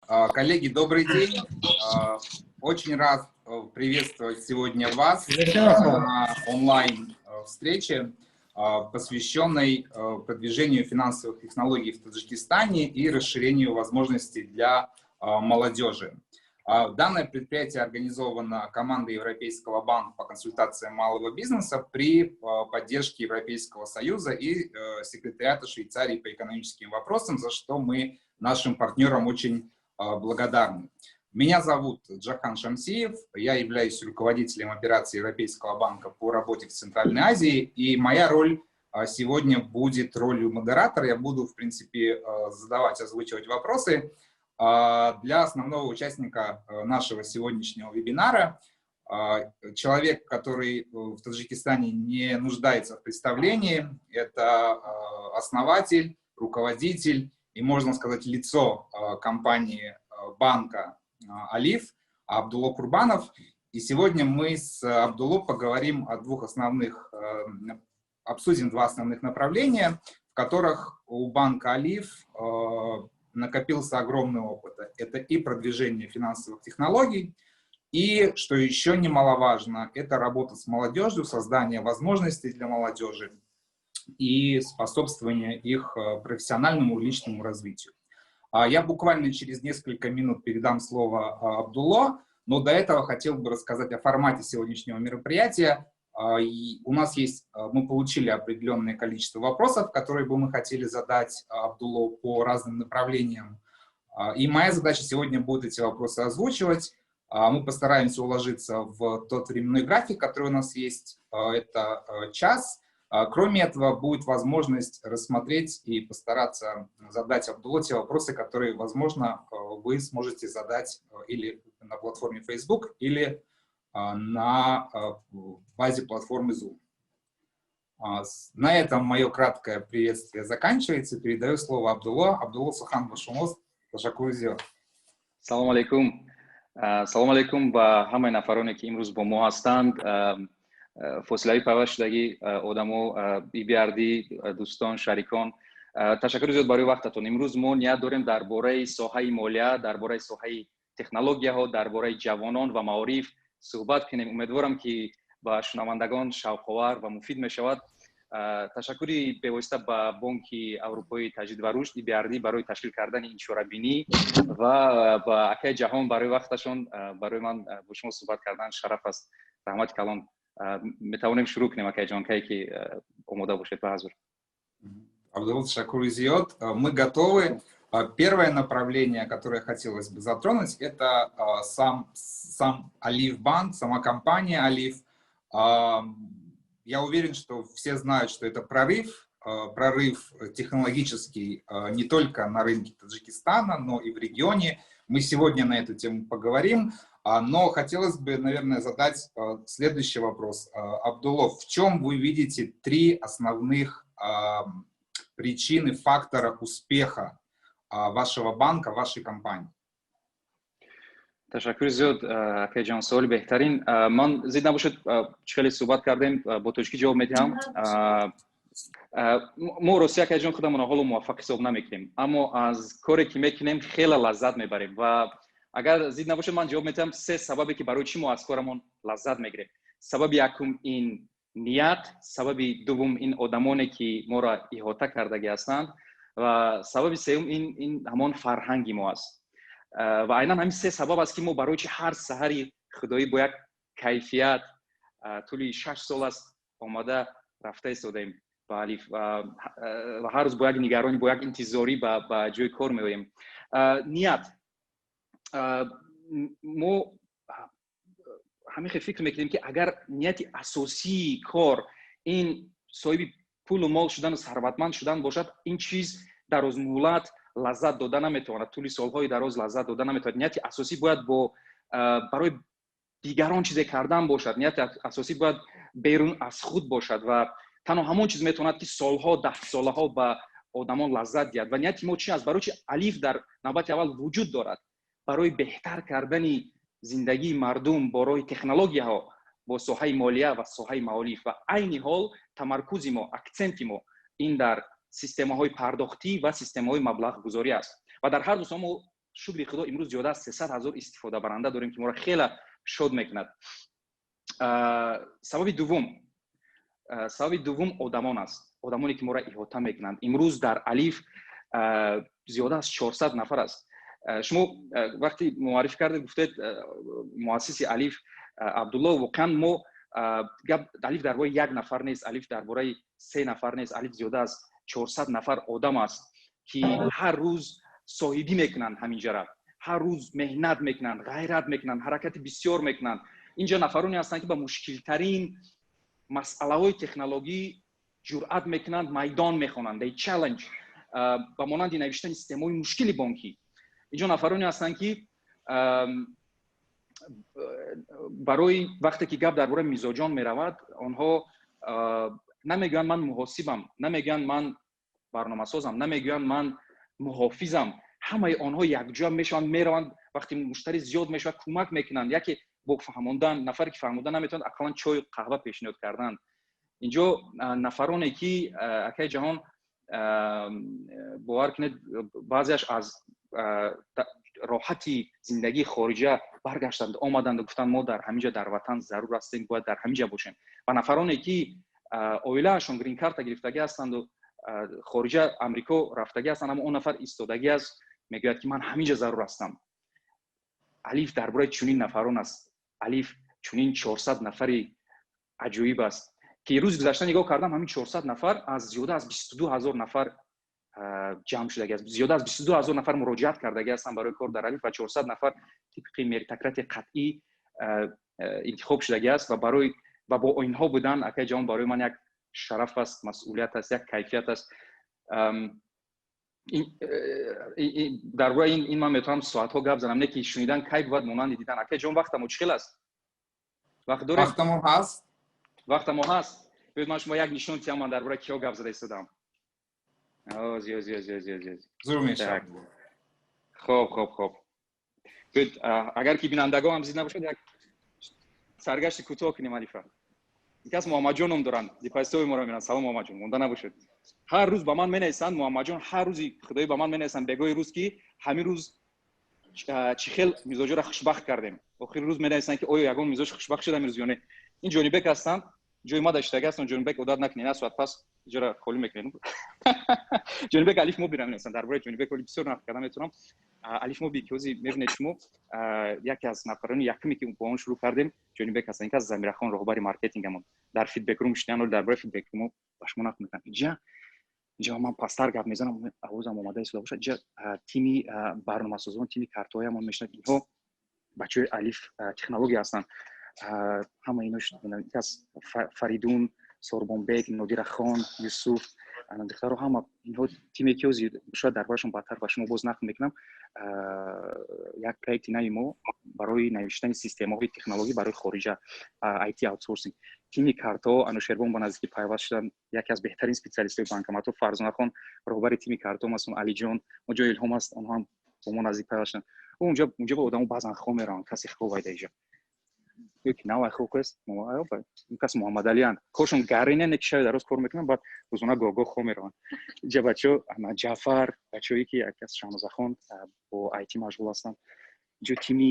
Коллеги, добрый день. Очень рад приветствовать сегодня вас на онлайн-встрече, посвященной продвижению финансовых технологий в Таджикистане и расширению возможностей для молодежи. Данное предприятие организовано командой Европейского банка по консультациям малого бизнеса при поддержке Европейского союза и секретариата Швейцарии по экономическим вопросам, за что мы нашим партнерам очень благодарны. Меня зовут Джахан Шамсиев, я являюсь руководителем операции Европейского банка по работе в Центральной Азии, и моя роль сегодня будет ролью модератора. Я буду, в принципе, задавать, озвучивать вопросы для основного участника нашего сегодняшнего вебинара. Человек, который в Таджикистане не нуждается в представлении, это основатель, руководитель и, можно сказать, лицо компании банка Алиф Абдулло Курбанов. И сегодня мы с Абдулло поговорим о двух основных, обсудим два основных направления, в которых у банка Алиф накопился огромный опыт. Это и продвижение финансовых технологий, и, что еще немаловажно, это работа с молодежью, создание возможностей для молодежи и способствование их профессиональному личному развитию. Я буквально через несколько минут передам слово Абдулло, но до этого хотел бы рассказать о формате сегодняшнего мероприятия. И у нас есть, мы получили определенное количество вопросов, которые бы мы хотели задать Абдулло по разным направлениям. И моя задача сегодня будет эти вопросы озвучивать. Мы постараемся уложиться в тот временной график, который у нас есть. Это час. Кроме этого, будет возможность рассмотреть и постараться задать Абдулло те вопросы, которые, возможно, вы сможете задать или на платформе Facebook, или на базе платформы Zoom. На этом мое краткое приветствие заканчивается. Передаю слово Абдулло. Абдулло, сухан ба шумост. Ташаккур зиёд. Салом алейкум. Салом алейкум ба ҳамаи нафароне, ки имрӯз бо мо ҳастанд. Фосилавӣ пайваст шудагӣ одамо, EBRD, дӯстон, шарикон, ташаккури зиёд барои вақтатон. Имрӯз мо ният дорем дар бораи соҳаи молия, дар бораи соҳаи технологияҳо, дар бораи ҷавонон ва маориф суҳбат кунем. Умедворам, ки ба шунавандагон шавқовар ва муфид мешавад. Ташаккури бевосита ба Бонки Аврупои Таҷдид ва Рушд, EBRD, барои ташкил кардани ин чорабинӣ ва ба акаи Ҷаҳон барои вақташон. Барои ман бо шумо суҳбат кардан шараф аст. Раҳмати калон. Метавонем шурӯъ кунем, акаи ҷон, кае ки омода бошед ба ҳазур. Абдулло, ташаккури зиёд. Мы готовы. Первое направление, которое хотелось бы затронуть, это сам Алиф Банк, сама компания Алиф. Я уверен, что все знают, что это прорыв, прорыв технологический не только на рынке Таджикистана, но и в регионе. Мы сегодня на эту тему поговорим, но хотелось бы, наверное, задать следующий вопрос. Абдулло, в чем вы видите три основных причины, фактора успеха вашего банка, вашей компании? Ташаккури зиёд, акаҷон, суоли беҳтарин. Ман зид набошад, чӣ хеле суҳбат кардем, бо тоҷикӣ ҷавоб медиҳам. Мо рости, акаҷон, худамонро ҳоло муваффақ ҳисоб намекунем, аммо аз коре, ки мекунем, хеле лаззат мебарем. Ва агар зид набошад, ман ҷавоб медиҳам се сабабе, ки барои чӣ мо аз корамон лаззат мегирем. Сабаби якум ин ният, сабаби дуввум ин одамоне, ки моро иҳота кардагӣ ҳастанд, ва сабаби сеюм ин ҳамон фарҳанги мо аст. Ва айнан ҳамин се сабаб аст, ки мо барои чи ҳар саҳари худоӣ бо як кайфият тӯли 6 сол аст омада рафта истодаем ба Алиф ва ҳар рӯз бо як нигаронӣ, бо як интизорӣ ба ҷои кор меоем. Ният. Мо ҳамин хел фикр мекунем, ки агар нияти асосии кор ин соҳиби пулу мол шудану сарватманд шудан бошад, ин чиз дарозмуҳлат лаззат дода наметавонад, тӯли солҳои дароз лаззат дода наметавонад. Нияти асосӣ бояд бо барои дигарон чизе кардан бошад. Нияти асосӣ бояд берун аз худ бошад ва танҳо ҳамон чиз метавонад, ки солҳо, даҳсолаҳо ба одамон лаззат диҳад. Ва нияти мо чи аст? Барои чи Алиф дар навбати аввал вуҷуд дорад? Барои беҳтар кардани зиндагии мардум бо роҳи технологияҳо, бо соҳаи молия ва соҳаи маориф. Ва айни ҳол тамаркузи мо, акценти мо ин дар системаҳои пардохтӣ ва системаҳои маблағгузорӣ аст ва дар ҳар ду соҳа мо Шукри Худо, имрӯз зиёда аз 300 000 истифодабаранда дорем, ки моро хеле шод мекунад. Сабаби дуввум одамон аст, одамоне ки моро иҳота мекунанд. Имрӯз дар Алиф зиёда аз 400 нафар аст. Шумо вақте муаррифӣ кардед, гуфтед муассиси Алиф Абдулло. Воқеан, мо гап Алиф дар бораи як нафар нест, Алиф дар бораи се нафар нест, Алиф зиёда аз 400 нафар одам аст, ки ҳар рӯз соҳибӣ мекунанд ҳаминҷара, ҳар рӯз меҳнат мекунанд, ғайрат мекунанд, ҳаракати бисёр мекунанд. Инҷа нафароне ҳастанд, ки ба мушкилтарин масъалаҳои технологӣ ҷуръат мекунанд, майдон мехонанд, they challenge, ба монанди навиштани системаҳои мушкили бонкӣ. Инҷо нафароне ҳастанд, ки барои вақте ки гап дар бораи мизоҷон меравад, онҳо намегӯянд «ман муҳосибам», намегӯянд «ман барномасозам», намегӯянд «ман муҳофизам». Ҳамаи онҳо якҷоя мешаванд, мераванд. Вақте муштари зиёд мешавад, кӯмак мекунанд, яке бо фаҳмондан, нафаре ки фаҳмондан наметавонад, ақаллан чою қаҳва пешниҳод кардан. Инҷо нафароне ки, акаи Ҷаҳон, бовар кунед, баъзеаш аз роҳати зиндагии хориҷа баргаштанд, омаданду гуфтанд: «Мо дар ҳамин ҷо, дар ватан зарур ҳастем, бояд дар ҳамин ҷа бошем». Ва нафароне ки оилаашон грин-карта гирифтагӣ ҳастанду хориҷа, Амрико рафтагӣ ҳастанд, аммо он нафар истодагӣ аст, мегӯяд ки ман ҳамин ҷа зарур ҳастам. Алиф дар бораи чунин нафарон аст. Алиф чунин 400 нафари аҷоиб аст, ки рӯзи гузашта нигоҳ кардам, ҳамин 400 нафар аз зиёда аз 22 000 нафар ҷамъ шудагӣ аст. Зиёда аз 22 000 нафар муроҷиат кардагӣ ҳастанд барои кор дар Алиф ва 400 нафар тибқи меритократияи қатъӣ интихоб шудагӣ аст. Ва барои ва бо инҳо будан, акаи Ҷаҳон, барои ман як шараф аст, масъулият аст, як кайфият аст. Дар бораи ин ман метавонам соатҳо гап занам, не ки шунидан кай бувад монанди дидан. Акаи Ҷон, вақтамо чӣ хел аст? Вақт дорем? Вақтамо ҳаст. Вақтамо ҳаст. Биёед, ман шумо як нишон тиҳам, ман дар бораи киҳо гап зада истодам. Оз, оз, оз, оз, оз, оз. Зур мешавад. Хоб, биёед, агар ки бинандагон ҳам зид набошад, як саргашти кӯтоҳ кунем. Алифа кас Муҳаммадҷон ном доранд, депозитои моро меранд. Салом, Муҳаммадҷон, монда набошед. Ҳар рӯз ба ман менависанд, Муҳаммадҷон, ҳар рӯзи худоӣ ба ман менависанд бегоҳи рӯз, ки ҳамин рӯз чӣ хел мизоҷоро хушбахт кардем. Охири рӯз менависанд, ки оё ягон мизоҷ хушбахт шуд ҳамин рӯз ё не. Ин Ҷонибек ҳастанд, ҷои ма даштагӣ ҳастанд. Ҷонибек, одат накунед, на соат пас иҷора холӣ мекунед. Ҷонибек Алиф Мобира менависанд. Дар бораи Ҷонибек оли бисёр нақл карда метавонам. Алиф Моби ки ҳозир мебинед шумо, яке аз нафарони якуме ки бо он шурӯъ кардем, Ҷонибек ҳастанд. Ин кас Замирахон, роҳбари маркетингамон, дар feedback room шидан. Оли дар бораи feedback room ба шумо нақл мекунам. Инҷа ман пасттар гап мезанам, овозам омада истода бошад. Инҷа тими барномасозон, тими картҳоямон мешинад. Инҳо бачаҳои Алиф технология ҳастанд. Ҳама ино кас Фаридун, Сорбонбек, Нодирахон, Юсуф, духтаро, ҳама инҳо тиме ки ҳозир шояд дар бораашон баъдтар ба шумо боз нақл мекунам. Як проекти нави мо барои навиштани системаҳои технологӣ барои хориҷа, IT outsourcing. Тими картҳо, Анушербон ба наздикӣ пайваст шуданд, яке аз беҳтарин специалистҳои банкоматҳо. Фарзонахон роҳбари тими картҳо астон. Алиҷон мо ҷои Илҳом аст, онҳо ҳам бо мо наздик пайваст шуданд. Унҷа ба одамо баъзан хоб мераванд, касе хоб вайда иҷа ки навай хоб каст. Кас Муҳаммадалиянд, коршон гарине не, ки шаби дароз кор мекунанд, баъд рӯзона гоҳгоҳ хоб мераванд. Иҷа бачаҳо, Ҷаъфар, бачаҳое ки кас Шаҳнозахон бо IT машғул ҳастанд. Инҷо тими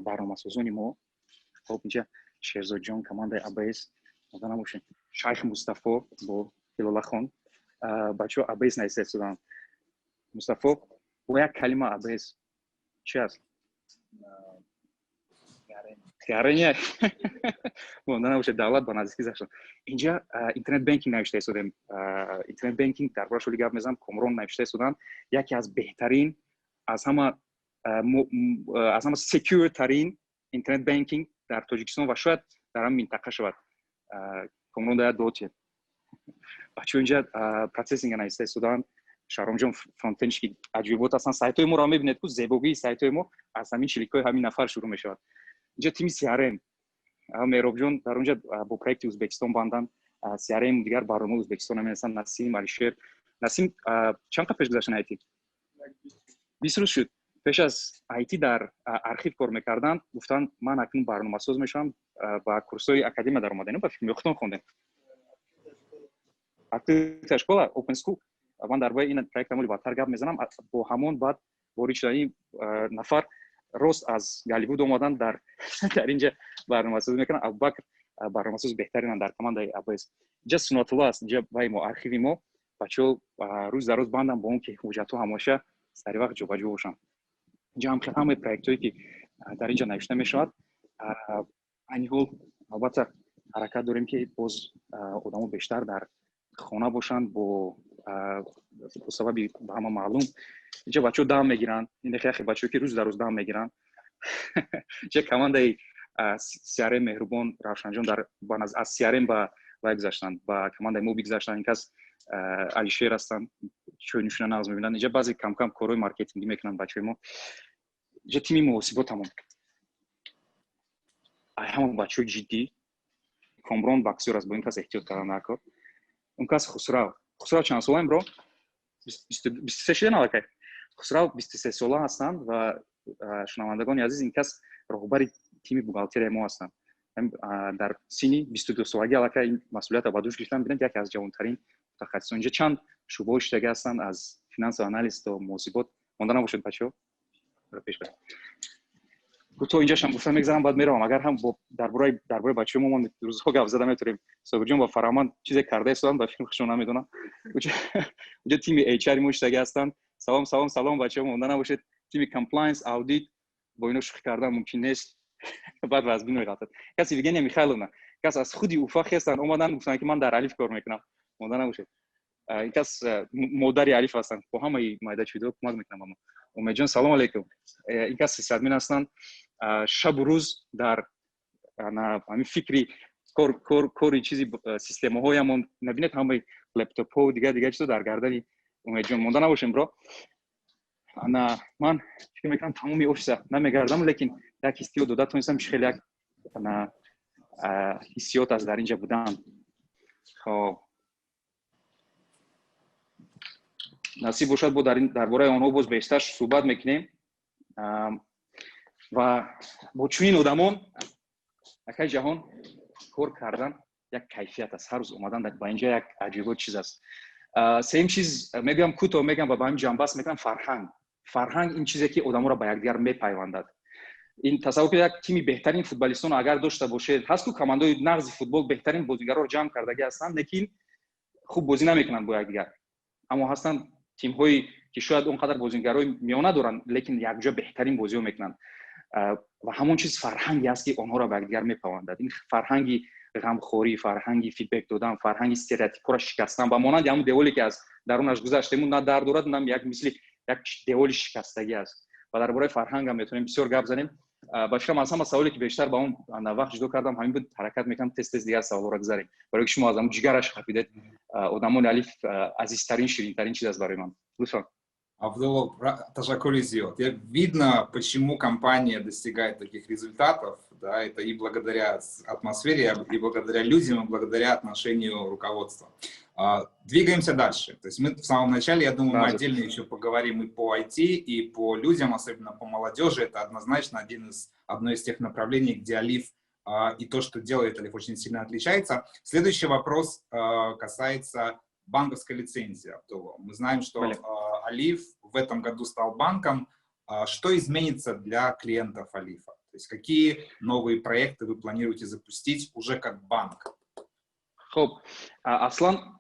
барномасозони мо. Хоб, инҷа Шерзодҷон, командаи АБС мода набошем, Шайх Мустафо бо Ҳилолахон, бачаҳо АБС нависта истоданд. Мустафо, бо як калима АБС чи аст? Гареня монда набошед. Давлат ба наздикӣ зашд. Инҷа интернет банкинг навишта истодем. Интернет банкинг дар борааш оли гап мезанам. Комрон навишта истоданд, яке аз беҳтарин, аз ҳама secure тарин интернет банкинг дар Тоҷикистон ва шояд дар ҳамин минтақа шавад. Комрон дая доте. Бачаҳо инҷа processing а нависта истоданд. Шаҳромҷон frontend ки аҷоибот ҳастанд. Сайтҳои моро мебинед ку, зебогии сайтҳои мо аз ҳамин чиликҳои ҳамин нафар шурӯъ мешавад. Инҷа тими CRM, Меробҷон дар онҷа бо проекти Ӯзбекистон банданд, CRM, дигар барномаи Ӯзбекистон менависанд. Насим, Алишер, Насим чанд қад пеш гузаштан IT? 20 рӯз шуд. Пеш аз IT дар архив кор мекарданд. Гуфтанд: «Ман акнун барномасоз мешавам». Ба курсҳои академия даромадем, ба фикр меохтон хондем открытая школа, open school. Ман дар бораи ин проект амоли баъдтар гап мезанам. Бо ҳамон баъд Ворид шудани нафар рост аз Голливуд омадан, дар инҷа барномасозӣ мекунанд. Абубакр барномасози беҳтаринанд дар командаи АБС. Инҷа Сунатулло аст, инҷа вай мо, архиви мо. Бачаҳо рӯз дар рӯз бандам бо он ки ҳуҷҷатҳо ҳамеша сари вақт ҷобаҷо бошанд. Инҷа ҳам ҳамаи проектҳое, ки дар инҷа навишта мешавад. Айни ҳол, албатта, ҳаракат дорем, ки боз одамо бештар дар хона бошанд бо сабаби ба ҳама маълум. Инҷа бачаҳо дам мегиранд, ин яхе бачаҳо, ки рӯз дар рӯз дам мегиранд. Инҷа командаи CRM, Меҳрубон, Равшанҷон дар аз CRM ба вай гузаштанд, ба командаи мо бигзаштанд. Ин кас Алишер ҳастанд, чойнӯшина нағз мебинанд. Инҷа баъзе камкам корҳои маркетингӣ мекунанд бачаҳои мо. Инҷа тими муҳосибот тамом, ҳама бачаҳои ҷиддӣ. Комрон боксёр аст, бо ин кас эҳтиёт кардан дар кор. Он кас Хусрав. Хусрав, чанд солаем, бро? 23 шуда аллакай. Хусрав 23 сола ҳастанд ва, шунавандагони азиз, ин кас роҳбари тими бухгалтерияи мо ҳастанд. Дар синни 22 солагӣ аллакай ин масъулиятро ба дӯш гирифтан. Бинед, яке аз ҷавонтарин мутахассисон. Инҷа чанд шӯъбаҳо шудагӣ ҳастанд, аз финансовый анализ то муҳосибот. Монда набошед, бачаҳо, пеш. То инҷашам гуфта мегзарам, баъд меравам. Агар ҳам дар бораи бачаҳои мо рӯзҳо гап зада метавонем. Собирҷон ба Фараманд чизе карда истодам, ба фикр хушон намедонам. Уҷа тими HR мо шудагӣ ҳастанд. Салом, салом, салом, бачаҳо, монда набошед. Тими compliance, аудит, бо ино шӯхӣ кардан мумкин нест, баъд вазбин меғалтад кас. Евгения Михайловна, кас аз худи Уфа хестанд, омаданд, гуфтанд, ки ман дар Алиф кор мекунам. Монда набошед. Ин кас модари Алиф ҳастанд, бо ҳамаи майда чӯйдо кӯмак мекунам ба мо. Умедҷон, салом алейкум. Ин кас sysadmin ҳастанд, шабу рӯз дар ҳамин фикри кори чизи системаҳоямон. Набинед, ҳамаи лептопҳо, дигар дигар чизо дар гардани Умедҷон. Монда набошем, бро. Ана, ман фикр мекунам, тамоми офиса намегардам, лекин як ҳиссиёт дода тонистам, чи хеле як ҳиссиёт аст дар инҷа будан. Хоб, насиб бошад, бо дар бораи онҳо боз бештар суҳбат мекунем. Ва бо чунин одамон, акай Ҷаҳон, кор кардан як кайфият аст. Ҳар рӯз омадан ба инҷа як аҷибот чиз аст. Сеюм чиз мегӯям, кӯтоҳ мегӯям ва ба ҳамин ҷамъбаст мекунам: фарҳанг. Фарҳанг ин чизе, ки одаморо ба якдигар мепайвандад. Ин тасаввур кунед, як тими беҳтарин футболистонро агар дошта бошед, ҳаст ку командаҳои нағзи футбол, беҳтарин бозигарро ҷамъ кардагӣ ҳастанд, лекин хуб бозӣ намекунанд бо якдигар. Аммо ҳастанд тимҳое, ки шояд он қадар бозигарои миёна доранд, лекин якҷо беҳтарин бозиҳо мекунанд. Ва ҳамон чиз фарҳанге аст, ки онҳоро ба якдигар мепайвандад. Ин фарҳанги ғамхорӣ, фарҳанги feedback додан, фарҳанги стереотипҳоро шикастан, ба монанди ҳамон деволе, ки аз дарунаш гузаштему на дар дорад, на як мисли як деволи шикастагӣ аст. Ва дар бораи фарҳангам метавонем бисёр гап занем. Ба фикрам, аз ҳама саволе, ки бештар ба он вақт ҷудо кардам, ҳамин буд. Ҳаракат мекунам, тез тез дигар саволҳоро гузарем, барои ки шумо аз ҳамн ҷигараш хапидед. Одамони Алиф азизтарин, ширинтарин чиз аст барои ман. Лутфан. Абдулло, ташаккури зиёд. Видно, почему компания достигает таких результатов. Да, это и благодаря атмосфере, и благодаря людям, и благодаря отношению руководства. Двигаемся дальше. То есть мы в самом начале, я думаю, мы отдельно еще поговорим и по IT, и по людям, особенно по молодежи. Это однозначно одно из тех направлений, где Алиф и то, что делает Алиф, очень сильно отличается. Следующий вопрос касается банковской лицензии, Абдулла. Мы знаем, что Алиф в этом году стал банком. Что изменится для клиентов Алифа? То есть какие новые проекты вы планируете запустить уже как банк? Хоб, аслан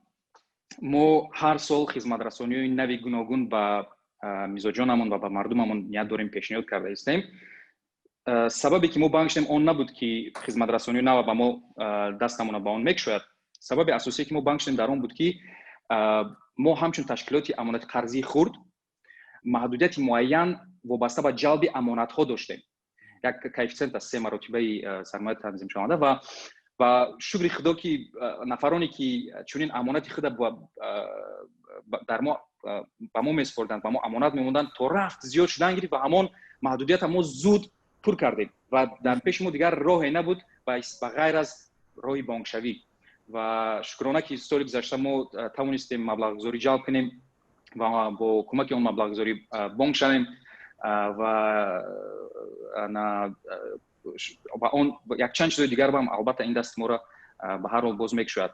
мо ҳар сол хизматрасониҳои нави гуногун ба мизоҷонамон ва ба мардумамон ният дорем пешниҳод карда истем. Сабабе, ки мо банк шудем, он набуд, ки хизматрасониҳои нава ба мо дастамона ба он мекушояд. Сабаби асосие, ки мо банк шудем, дар он буд, ки мо ҳамчун ташкилоти амонати қарзии хурд маҳдудияти муайян вобаста ба ҷалби амонатҳо доштем, як коэффициент аз се маротибаи сармоя танзимшаванда. Ва шукри Худо, ки нафароне, ки чунин амонати худа дар мо ба мо месупорданд, ба мо амонат мемонданд, то рафт зиёд шудан гирифт ва ҳамон маҳдудията мо зуд пур кардем ва дар пеши мо дигар роҳе набуд ба ғайр аз роҳи бонкшавӣ. Ва шукрона, ки соли гузашта мо тавонистем маблағгузорӣ ҷалб кунем ва бо кӯмаки он маблағгузорӣ бонк шавем. Ва он якчанд чизои дигар ҳам, албатта, ин даст моро ба ҳар ҳол боз мекушояд.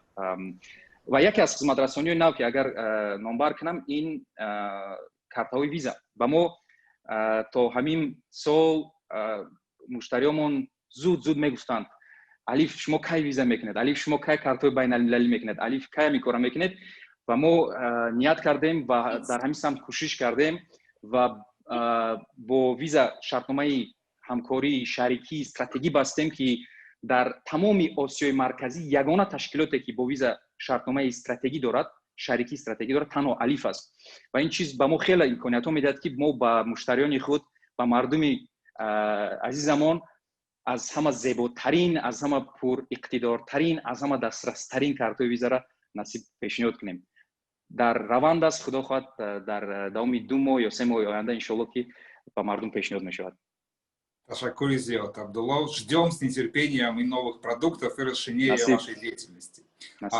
Ва яке аз хизматрасониҳои нав, ки агар номбар кунам, ин картаҳои Виза ба мо. То ҳамин сол муштариёмон зуд зуд мегуфтанд: «Алиф, шумо кай виза мекунед? Алиф, шумо кай картҳои байналмилалӣ мекунед? Алиф, кай ҳамин кора мекунед?» Ва мо ният кардем ва дар ҳамин самт кӯшиш кардем ва бо Виза шартномаи ҳамкории шарикии стратегӣ бастем, ки дар тамоми Осиёи Марказӣ ягона ташкилоте, ки бо Виза шартномаи стратегӣ дорад, шарикии стратегӣ дорад, танҳо Алиф аст. Ва ин чиз ба мо хеле имкониятҳо медиҳад, ки мо ба муштариёни худ, ба мардуми азизамон аз ҳама зеботарин, аз ҳама пуриқтидортарин, аз ҳама дастрастарин картҳои Визара насиб пешниҳод кунем. Дар раванд аст, худо хоҳад, дар давоми 2 моҳ ё 3 моҳи оянда, иншоалло, ки ба мардум пешниҳод мешавад. Ташаккури зиёд, Абдулло. Ждем с нетерпением и новых продуктов, и расширения вашей деятельности.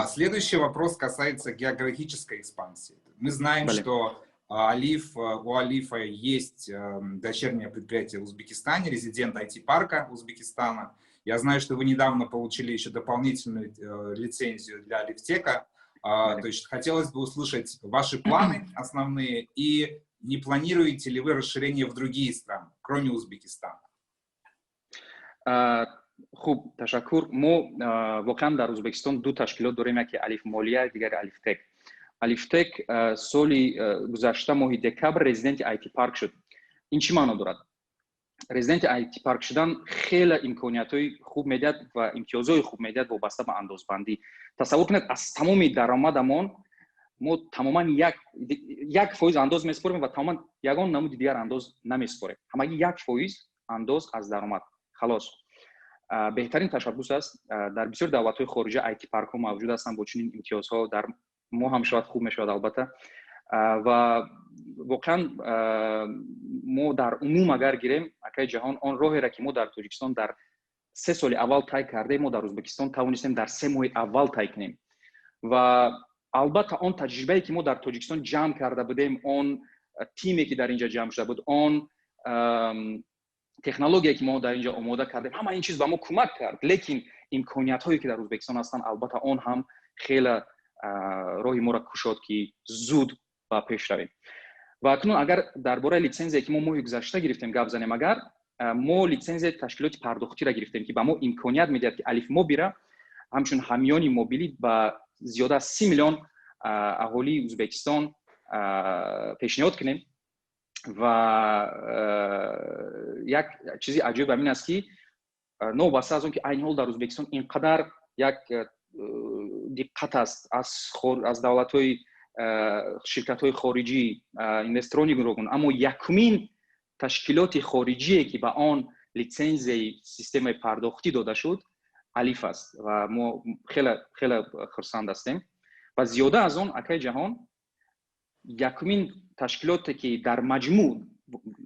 Следующий вопрос касается географической экспансии. Мы знаем, Бале. Что у Алифа есть дочернее предприятие в Узбекистане, резидент IT-парка Узбекистана. Я знаю, что вы недавно получили еще дополнительную лицензию для Алифтека. То есть хотелось бы услышать ваши планы основные и не планируете ли вы расширение в другие страны, кроме Узбекистана? Хуб, ташаккур. Мо воқеан дар Ӯзбекистон ду ташкилот дорем: яке Алиф Молия, дигари Алифтек. Алифтек соли гузашта моҳи декабр резиденти IT парк шуд. Ин чӣ маъно дорад? Резиденти IT парк шудан хеле имкониятҳои хуб медиҳад ва имтиёзҳои хуб медиҳад вобаста ба андозбандӣ. Тасаввур кунед, аз тамоми даромадамон мо тамоман 1% андоз месупорем ва тамоман ягон намуди дигар андоз намесупорем. Ҳамагӣ 1% андоз аз даромад, халос. Беҳтарин ташаббус аст. Дар бисёр давлатҳои хориҷа IT паркҳо мавҷуд ҳастанд бо чунин имтиёзҳо. Дар мо ҳам шояд хуб мешавад, албатта. Ва воқеан мо дар умум агар гирем, акаи Ҷаҳон, он роҳеро, ки мо дар Тоҷикистон дар 3 соли аввал тай кардем, мо дар Ӯзбекистон тавонистем дар 3 моҳи аввал тай кунем. Ва албатта он таҷрибае, ки мо дар Тоҷикистон ҷамъ карда будем, он тиме, ки дар инҷа ҷамъ шуда буд, он технология, ки мо дар инҷо омода кардем, ҳама ин чиз ба мо кӯмак кард. Лекин имкониятҳое, ки дар Ӯзбекистон ҳастанд, албатта он ҳам хеле роҳи моро кушод, ки зуд ба пеш равем. Ва акнун агар дар бораи литсензие, ки мо моҳи гузашта гирифтем, гап занем, агар мо литсензияи ташкилоти пардохтиро гирифтем, ки ба мо имконият медиҳад, ки Алиф Мобира ҳамчун ҳамёни мобилӣ ба зиёда аз 30 миллион аҳолии Ӯзбекистон пешниҳод кунем. Ва як чизи аҷоиб ҳамин аст, ки новобаста аз он ки айни ҳол дар Ӯзбекистон ин қадар як диққат аст аз давлатҳои, ширкатҳои хориҷӣ, инвесторони гуногун, аммо якумин ташкилоти хориҷие, ки ба он литсензияи системаи пардохтӣ дода шуд, Алиф аст. Ва мо хеле хеле хурсанд ҳастем. Ва зиёда аз он, акаи Ҷаҳон, якумин ташкилоте, ки дар маҷмӯъ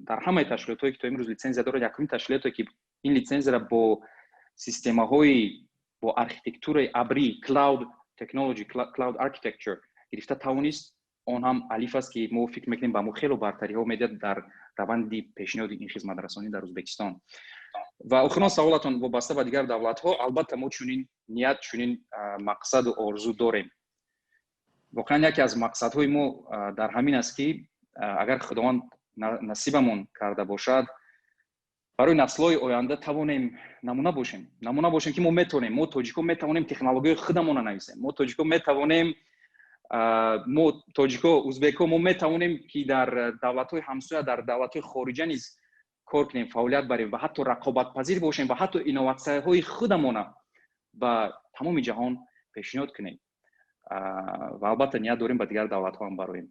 дар ҳамаи ташкилотҳое, ки то имрӯз литсензия дорад, якумин ташкилоте, ки ин литсензияро бо системаҳои бо архитектураи абрӣ, cloud technology, cloud architecture гирифта тавонист, он ҳам Алиф аст, ки мо фикр мекунем, ба мо хело бартариҳо медиҳад дар раванди пешниҳоди ин хизматрасонӣ дар Ӯзбекистон. Ва охирон, саволатон вобаста ба дигар давлатҳо: албатта, мо чунин ният, чунин мақсаду орзу дорем. Воқеан яке аз мақсадҳои мо дар ҳамин аст, ки агар Худованд насибамон карда бошад, барои наслҳои оянда тавонем намуна бошем, намуна бошем, ки мо метавонем, мо тоҷико метавонем технологияи худамонро нависем, мо тоҷико метавонем, мо тоҷико, узбекҳо, мо метавонем, ки дар давлатҳои ҳамсоя, дар давлатҳои хориҷа низ кор кунем, фаъолият барем ва ҳатто рақобатпазир бошем ва ҳатто инноватсияҳои худамона ба тамоми ҷаҳон пешниҳод кунем. Ва албатта ният дорем, ба дигар давлатҳо ҳам бароем.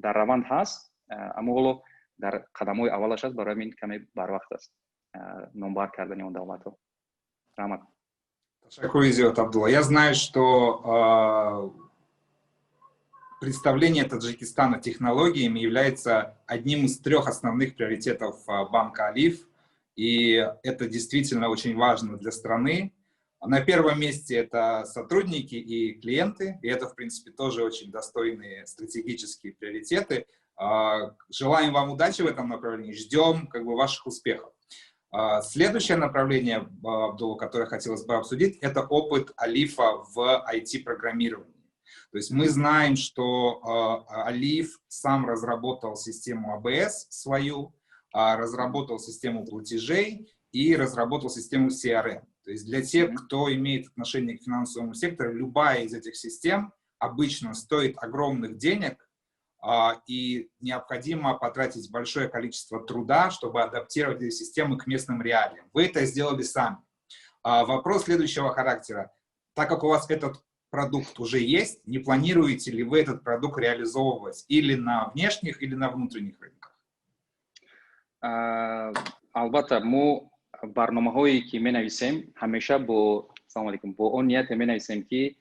Дар раванд ҳаст, аммо ҳоло дар қадамҳои аввалаш аст, барои ҳамин каме барвақт аст номбар кардани он давлатҳо. Раҳмат. Ташаккури зиёд, Абдулла. Я знаю, что представление Таджикистана технологиями является одним из трех основных приоритетов банка Алиф, и это действительно очень важно для страны. На первом месте это сотрудники и клиенты, и это, в принципе, тоже очень достойные стратегические приоритеты. Желаем вам удачи в этом направлении, ждем, как бы, ваших успехов. Следующее направление, Абдулла, которое хотелось бы обсудить, это опыт Алифа в IT-программировании. То есть мы знаем, что Алиф сам разработал систему АБС свою, разработал систему платежей и разработал систему CRM. То есть для тех, кто имеет отношение к финансовому сектору, любая из этих систем обычно стоит огромных денег, и необходимо потратить большое количество труда, чтобы адаптировать эти системы к местным реалиям. Вы это сделали сами. Вопрос следующего характера. Так как у вас этот продукт уже есть, не планируете ли вы этот продукт реализовывать или на внешних, или на внутренних рынках? Албатта, мо барномаҳое ки менависем, ҳамеша бо, салому алейкум, бо он нияте менависем, ки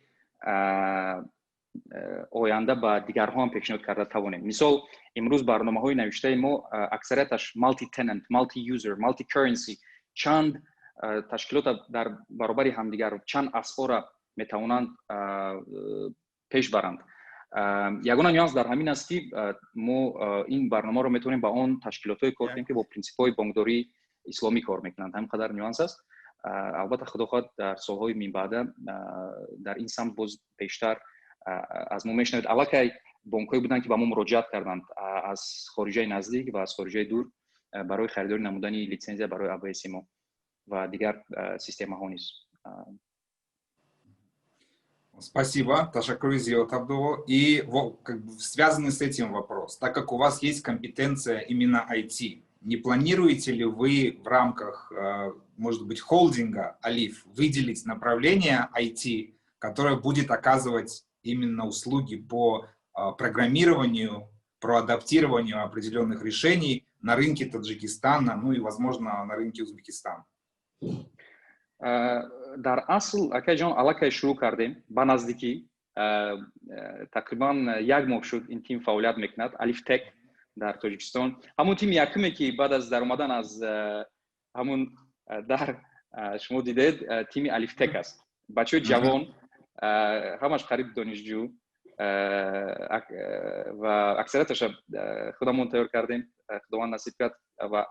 оянда ба дигарҳо ҳам пешниҳод карда тавонем. Мисол, имрӯз барномаҳои навиштаи мо аксарияташ multi tenant, multi user, multi currency, чанд ташкилота дар баробари ҳамдигар чанд асъора метавонанд пеш баранд. Ягона нюанс дар ҳамин аст, ки мо ин барномаро метавонем ба он ташкилотҳое кор кунем, ки бо принсипҳои бонкдории исломӣ кор мекунанд. Ҳамин қадар нюанс аст. Албатта, худо хоҳад, дар солҳои минбаъда дар ин самт боз бештар аз мо мешунавед. Аллакай бонкҳое буданд, ки ба мо муроҷиат карданд аз хориҷаи наздик ва аз хориҷаи дур барои харидорӣ намудани литсензия барои АБСи мо ва дигар системаҳо низ. Спасибо, ташаккури зиёд, Абдулло. И вот, как бы, связанный с этим вопрос: так как у вас есть компетенция именно IT, не планируете ли вы в рамках, может быть, холдинга Алиф выделить направление IT, которое будет оказывать именно услуги по программированию, про адаптированию определенных решений на рынке Таджикистана, ну и, возможно, на рынке Узбекистана? Дар асл, акайҷон, аллакай шурӯъ кардем. Ба наздикӣ, тақрибан як моҳ шуд, ин тим фаъолият мекунад, Алифтек дар Тоҷикистон. Ҳамун тими якуме, ки баъд аз даромадан аз ҳамун дар шумо дидед, тими Алифтек аст. Бачаҳои ҷавон, ҳамаш қариб донишҷӯ, ва аксарияташа худамон тайёр кардем, Худованд насиб кард, ва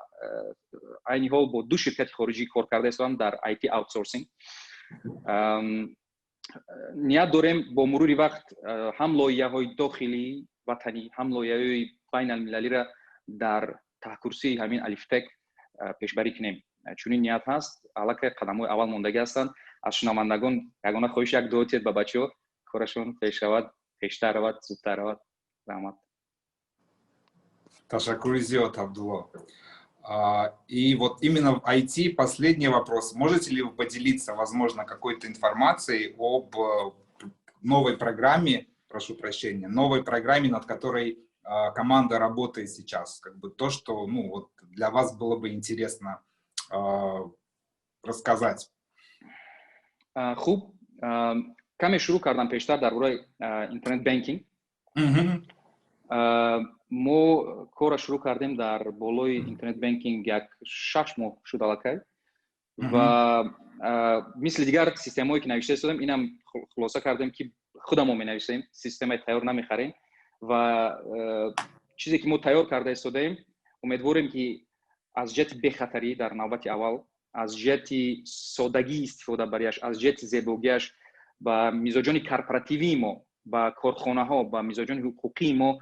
айни ҳол бо ду ширкати хориҷӣ кор карда истодам дар IT outsourcing. Ният дорем бо мурури вақт ҳам лоиҳаҳои дохилии ватанӣ, ҳам лоиҳаҳои байналмилалиро дар таҳкурсии ҳамин Алифтек пешбарӣ кунем. Чунин ният ҳаст, аллакай қадамҳои аввал мондагӣ ҳастанд. Аз шунавандагон ягона хоҳиш: як дуо тиҳед ба бачаҳо, корашон пеш равад, пештар равад, зудтар равад. Раҳмат. Ташаккури зиёд, Абдулло. И вот именно в IT последний вопрос. Можете ли вы поделиться, возможно, какой-то информацией об новой программе, прошу прощения, новой программе, над которой команда работает сейчас? Как бы то, что, ну, вот для вас было бы интересно рассказать. Хуб, каме шурӯъ кардам пештар дар бораи интернет банкинг. Мо корро шурӯъ кардем дар болои интернет банкинг, як 6 моҳ шуд аллакай, ва мисли дигар системаҳое, ки навишта истодем, инам хулоса кардем, ки худамо менависем, системаи тайёр намехарем. Ва чизе ки мо тайёр карда истодаем, умедворем, ки аз ҷиҳати бехатарӣ дар навбати аввал, аз ҷиҳати содагии истифодабарияш, аз ҷиҳати зебогиаш ба мизоҷони корпоративии мо, ба корхонаҳо, ба мизоҷони ҳуқуқии мо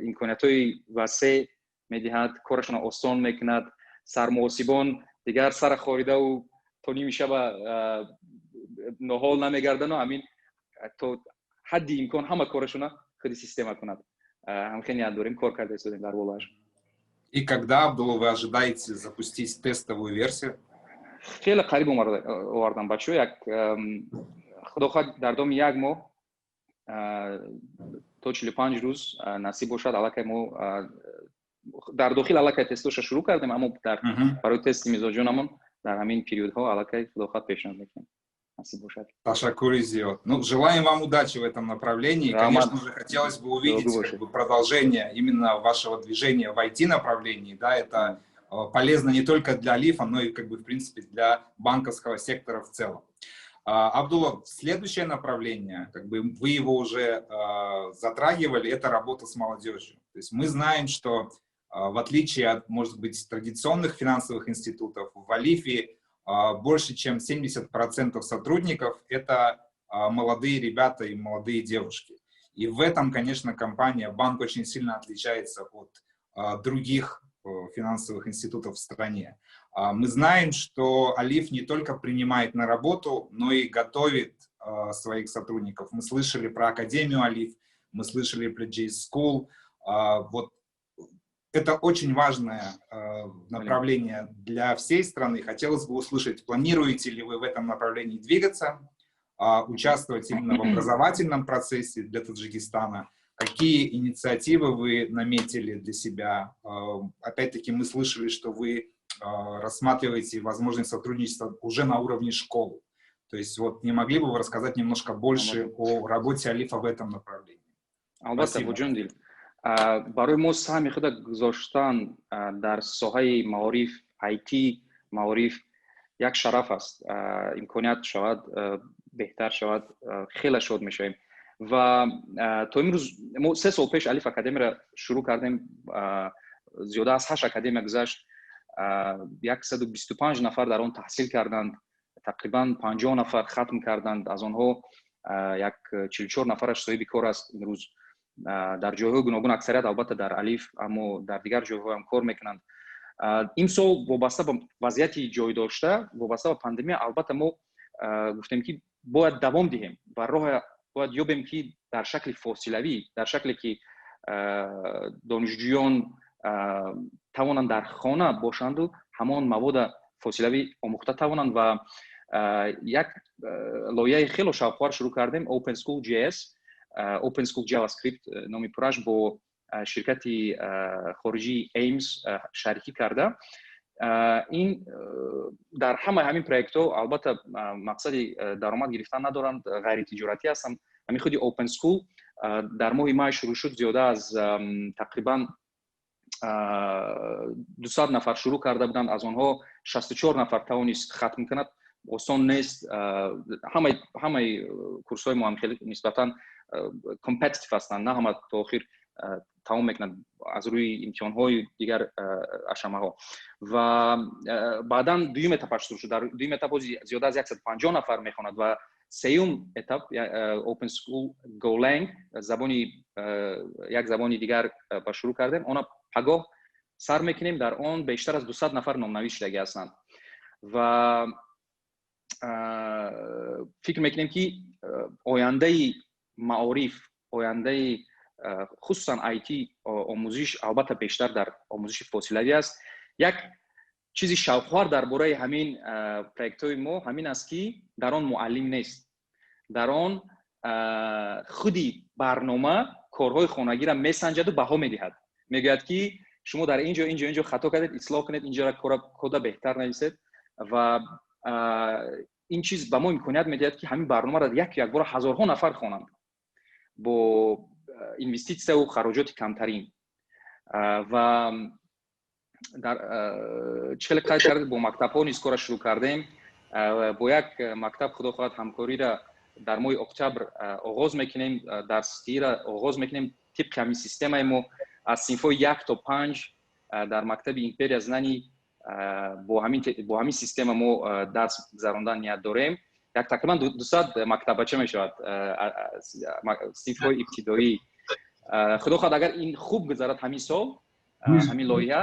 имкониятҳои васеъ медиҳад, корашонро осон мекунад. Сармуҳосибон дигар сара хоридаву то ними шаба ноҳол намегардану ҳамин то ҳадди имкон ҳама корашона худи система кунад. Ҳамхел ният дорем, кор карда истодем дар болоаш. И когда, Абдулла, вы ожидаете запустить тестовую версию? Хеле қариб овардам, бачаҳо. Як, худо хоҳад, дар доми як моҳ то 45 рӯз насиб бошад, аллакай мо дар дохил аллакай тестоша шурӯъ кардем, аммо дар барои тести мизоҷонамон дар ҳамин периодҳо аллакай, худо хоҳад, пешниҳод мекунем, насиб бошад. Ташаккури зиёд. Ну, желаем вам удачи в этом направлении. Конечно же, хотелось бы увидеть, как бы, продолжение именно вашего движения в IT-направлении. Да, это полезно не только для Алифа, но и, как бы, в принципе, для банковского сектора в целом. Абдулла, следующее направление, как бы вы его уже затрагивали, это работа с молодежью. То есть мы знаем, что в отличие от, может быть, традиционных финансовых институтов, в Алифе больше чем 70% сотрудников — это молодые ребята и молодые девушки. И в этом, конечно, компания, банк очень сильно отличается от других финансовых институтов в стране. Мы знаем, что Алиф не только принимает на работу, но и готовит своих сотрудников. Мы слышали про Академию Алиф, мы слышали про J-School. Вот это очень важное направление для всей страны. Хотелось бы услышать, планируете ли вы в этом направлении двигаться, участвовать именно в образовательном процессе для Таджикистана, какие инициативы вы наметили для себя? Опять-таки мы слышали, что вы рассматриваете возможность сотрудничества уже на уровне школ. То есть вот не могли бы вы рассказать немножко больше о работе Алифа в этом направлении? Албатта, Буҷондил. Барои мо саҳми худа гузоштан дар соҳаи маориф, IT маориф як шараф аст. Имконият шавад, беҳтар шавад, хеле шод мешавем. Ва то имрӯз мо 3 сол пеш Алиф Академияро шурӯъ кардем. Зиёда аз ҳашт академия гузашт, 125 нафар дар он таҳсил карданд, тақрибан 50 нафар хатм карданд, аз онҳо як 44 нафараш соҳиби кор аст имрӯз дар ҷойҳои гуногун, аксарият албатта дар Алиф, аммо дар дигар ҷойҳоам кор мекунанд. Имсол вобаста ба вазъияти ҷой дошта, вобаста ба пандемия, албатта мо гуфтем, ки бояд давом диҳем ва роҳ бояд ёбем, ки дар шакли фосилавӣ, дар шакле ки донишҷӯён тавонанд дар хона бошанду ҳамон мавода фосилавӣ омӯхта тавонанд. Ва як лоиҳаи хело шавқовар шурӯъ кардем, Open School JS, Open School JavaScript номи пураш, бо ширкати хориҷии Ames шарикӣ карда. Ин дар ҳамаи ҳамин проектҳо албатта мақсади даромад гирифтан надоранд, ғайритиҷоратӣ ҳастанд. Ҳамин худи Open School дар моҳи май шурӯъ шуд, зиёда аз тақрибан 200 нафар шурӯъ карда буданд, аз онҳо 64 нафар тавонист хатм кунад. Осон нест, ҳамаи курсҳои мо ҳам хеле нисбатан competitive ҳастанд, на ҳама то охир тамом мекунад аз рӯи имтиҳонҳои дигар ашамаҳо. Ва баъдан дуюм этапаш шурӯъ шуд. Дар дуюм этап зиёда аз 150 нафар мехонад. Ва сеюм этап, Open School Golang, забони як забони дигар ба шурӯъ кардем, она пагоҳ сар мекунем. Дар он бештар аз 200 нафар номнавис шудагӣ ҳастанд ва фикр мекунем, ки ояндаи маориф, ояндаи хусусан IT омӯзиш албатта бештар дар омӯзиши фосилавӣ аст. Як чизи шавқовар дар бораи ҳамин проектҳои мо ҳамин аст, ки дар он муаллим нест, дар он худи барнома корҳои хонагиро месанҷаду баҳо медиҳад, мегӯяд, ки шумо дар ин ҷо, ин ҷо, ин ҷо хато кардед, ислоҳ кунед, инҷоро кода беҳтар нависед. Ва ин чиз ба мо имконият медиҳад, ки ҳамин барномаро як якбора ҳазорҳо нафар хонанд бо инвеститсияву хароҷоти камтарин. Ва дар чӣ хеле қайд кардед, бо мактабҳо низ кора шурӯъ кардем. Бо як мактаб, худо хоҳад, ҳамкориро дар моҳи октябр оғоз мекунем, дарсдиҳиро оғоз мекунем тибқи ҳамин системаи мо аз синфҳои як то панҷ дар мактаби Империя знаний. Бо ҳамин система мо дарс гузарондан ният дорем. Як тақрибан 200 мактаббача мешавад, синфҳои ибтидоӣ. Худо хоҳад, агар ин хуб гузарад ҳамин сол, ҳамин лоиҳа,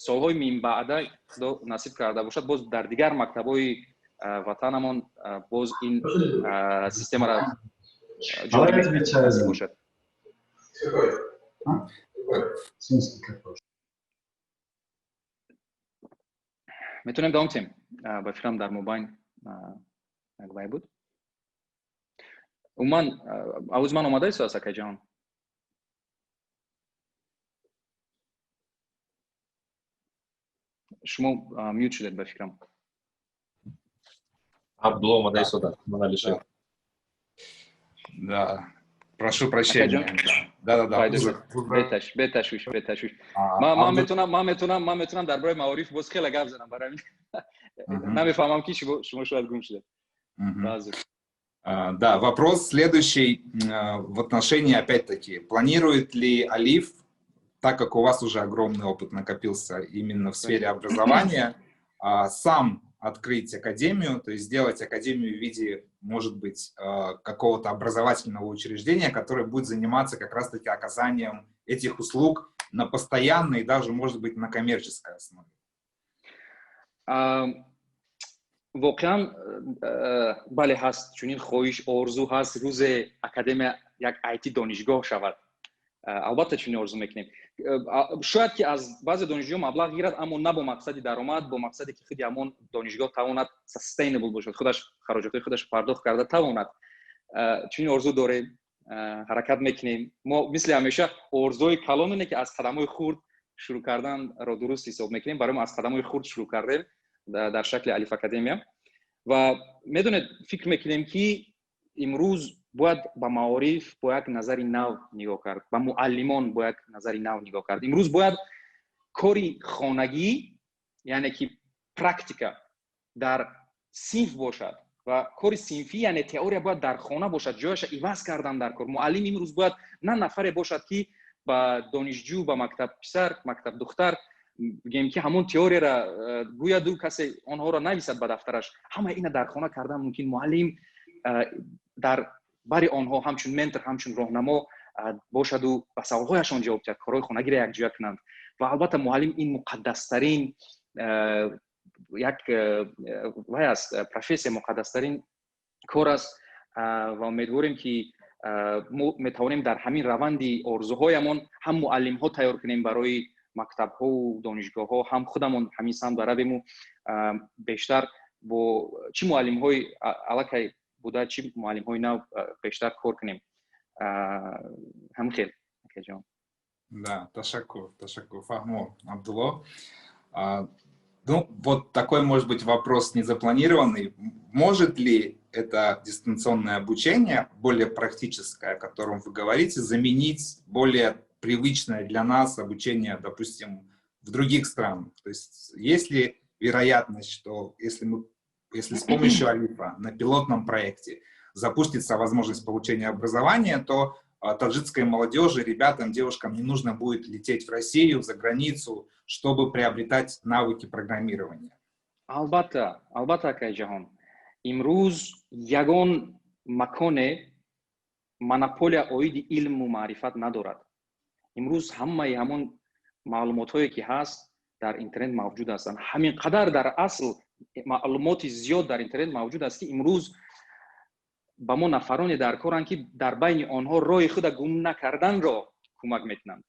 солҳои минбаъда, худо насиб карда бошад, боз дар дигар мактабҳои ватанамон боз ин системаро ҷорӣ бошад. Метавонем давом тиҳем. Ба фикрам, дар мобайн як вай буд. Умуман, овози ман омада истодааст, акайҷаҳон? Шумо mute шудед, ба фикрам. Абдулло омада истода, Алишер. Да, прошу прощения. Да. Беташвиш, беташвиш. Ман метавонам дар бораи маориф боз хеле гап занам, барои намефаҳмам, ки шумо шояд гум шудед. Да, вопрос следующий в отношении, опять-таки, планирует ли Алиф, так как у вас уже огромный опыт накопился именно в сфере образования, сам Открыть академию, то есть сделать академию в виде, может быть, какого-то образовательного учреждения, которое будет заниматься как раз-таки оказанием этих услуг на постоянной и даже, может быть, на коммерческой основе? Воқеан, бале, ҳаст чунин хоҳиш, орзу ҳаст, рӯзе академия як IT донишгоҳ шавад. Албатта, чунин орзу мекунем. Шояд ки аз баъзе донишҷӯ маблағ гирад, аммо на бо мақсади даромад, бо мақсаде ки худи ҳамон донишгоҳ тавонад sustainable бошад, худаш хароҷотҳои худаш пардохт карда тавонад. Чунин орзу дорем, ҳаракат мекунем. Мо мисли ҳамеша орзуҳои калоне ки аз қадамҳои хурд шурӯъ карданро дуруст ҳисоб мекунем. Барои мо аз қадамҳои хурд шурӯъ кардем дар шакли Алиф Академия. Ва медонед, фикр мекунем, ки имрӯз бояд ба маориф бо як назари нав нигоҳ кард, ба муаллимон бо як назари нав нигоҳ кард. Имрӯз бояд кори хонагӣ, яъне ки практика, дар синф бошад ва кори синфӣ, яъне теория, бояд дар хона бошад. Ҷояша иваз кардан дар кор. Муаллим имрӯз бояд на нафаре бошад, ки ба донишҷӯ, ба мактабписар, мактабдухтар бигем, ки ҳамон теорияра гӯяду касе онҳоро нависад ба дафтараш. Ҳама ина дар хона кардан мумкин. Муаллим дар бари онҳо ҳамчун ментор, ҳамчун роҳнамо бошаду ба саволҳояшон ҷавоб диҳад, корҳои хонагиро якҷоя кунанд. Ва албатта, муаллим ин муқаддастарин як вай аст, профессия, муқаддастарин кор аст. Ва умедворем, ки мо метавонем дар ҳамин раванди орзуҳоямон ҳам муаллимҳо тайёр кунем барои мактабҳову донишгоҳҳо, ҳам худамон ҳамин самт баравему бештар бо чӣ муаллимҳои аллакай буда, чӣ муаллимҳои нав бештар кор кунем. Ҳамин хел, акаҷон. Да, ташаккур, ташаккур, фаҳмо, Абдулло. Ну, вот такой, может быть, вопрос незапланированный. Может ли это дистанционное обучение, более практическое, о котором вы говорите, заменить более привычное для нас обучение, допустим, в других странах? То есть есть ли вероятность, что если с помощью Алифа на пилотном проекте запустится возможность получения образования, то таджикской молодежи, ребятам, девушкам не нужно будет лететь в Россию, за границу, чтобы приобретать навыки программирования? Албатта, албатта, акаи Ҷаҳон. Имрӯз ягон маконе монополия оиди илму маърифат надорад. Имрӯз ҳамаи ҳамон маълумотҳое ки ҳаст, дар интернет мавҷуд ҳастанд. Ҳамин қадар дар асл маълумоти зиёд дар интернет мавҷуд аст, ки имрӯз ба мо нафароне дар коранд, ки дар байни онҳо роҳи худа гум накарданро кӯмак мекунанд,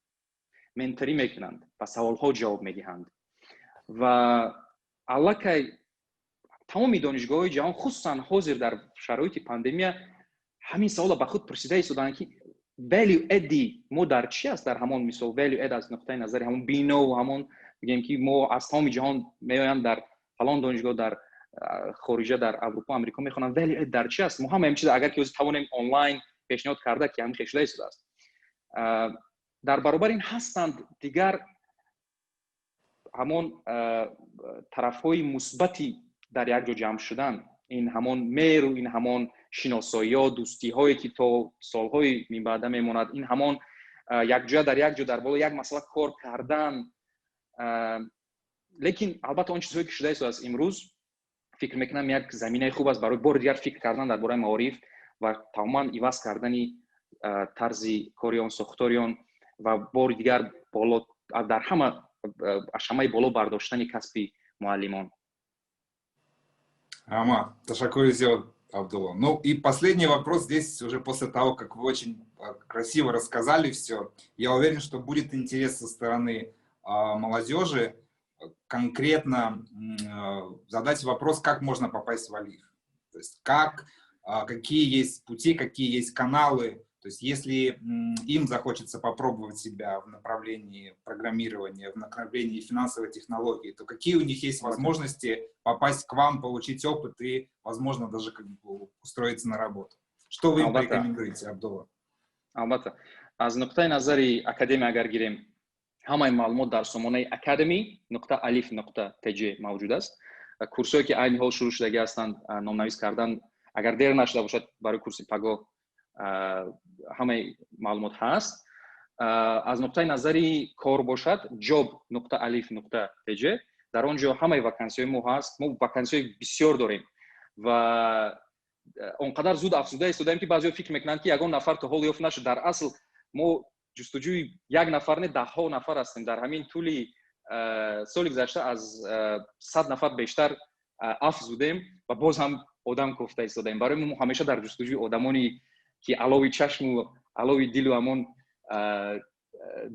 менторӣ мекунанд, ба саволҳо ҷавоб медиҳанд. Ва аллакай тамоми донишгоҳҳои ҷаҳон, хусусан ҳозир дар шароити пандемия, ҳамин саволро ба худ пурсида истоданд, ки value add мо дар чи аст. Дар ҳамон мисол value add аз нуқтаи назари ҳамон бинову ҳамон бигем, ки мо аз тамоми ҷаҳон меоянд, дар фалон донишгоҳ дар хориҷа, дар Аврупо, Амрико мехонанд. Value add дар чи аст? Мо ҳама ҳамин чиз, агар ки ҳозир тавонем онлайн пешниҳод карда, ки ҳамин хел шуда истодааст. Дар баробар ин ҳастанд дигар ҳамон тарафҳои мусбати дар як ҷо ҷамъ шудан. Ин ҳамон меҳру ин ҳамон шиносоиҳо, дӯстиҳое, ки то солҳои минбаъда мемонад, ин ҳамон якҷоя дар як ҷо дар боло як масъала кор кардан. Лекин албатта, он чизҳое, ки шуда истодааст имрӯз, фикр мекунам, як заминаи хуб аст барои бори дигар фикр кардан дар бораи маориф ва тамоман иваз кардани тарзи кори он, сохтори он ва бори дигар боло дар ҳама ашамаи боло бардоштани касби муаллимон. Ама, ташаккури зиёд, Абдулло. Ну и последний вопрос здесь уже после того, как вы очень красиво рассказали все. Я уверен, что будет интерес со стороны молодежи конкретно задать вопрос, как можно попасть в Алиф. То есть какие есть пути, какие есть каналы. То есть если им захочется попробовать себя в направлении программирования, в направлении финансовой технологии, то какие у них есть возможности попасть к вам, получить опыт и, возможно, даже как бы устроиться на работу? Что вы им порекомендуете, Абдулла? Албатта, аз нуқтаи назари академия агар гирем, ҳамаи маълумот дар сомонаи academy.alif.tj мавҷуд аст. Курсҳое, ки айни ҳол шурӯъ шудагӣ ҳастанд, номнавис кардан, агар дер нашуда бошад, барои курси пагоҳ ҳамаи маълумот ҳаст. Аз нуқтаи назари кор бошад, job.alif.tj. Дар он ҷо ҳамаи вакансиҳои мо ҳаст. Мо вакансиҳои бисёр дорем ва он қадар зуд афзуда истодаем, ки баъзеҳо фикр мекунанд, ки ягон нафар то ҳол ёфт нашуд. Дар асл мо ҷустуҷӯи як нафар не, даҳҳо нафар ҳастем. Дар ҳамин тӯли соли гузашта аз 100 нафар бештар афзудем ва боз ҳам одам кофта истодаем. Барои мо ҳамеша дар ҷустуҷӯи одамоне, ки алови чашму алови дилу ҳамон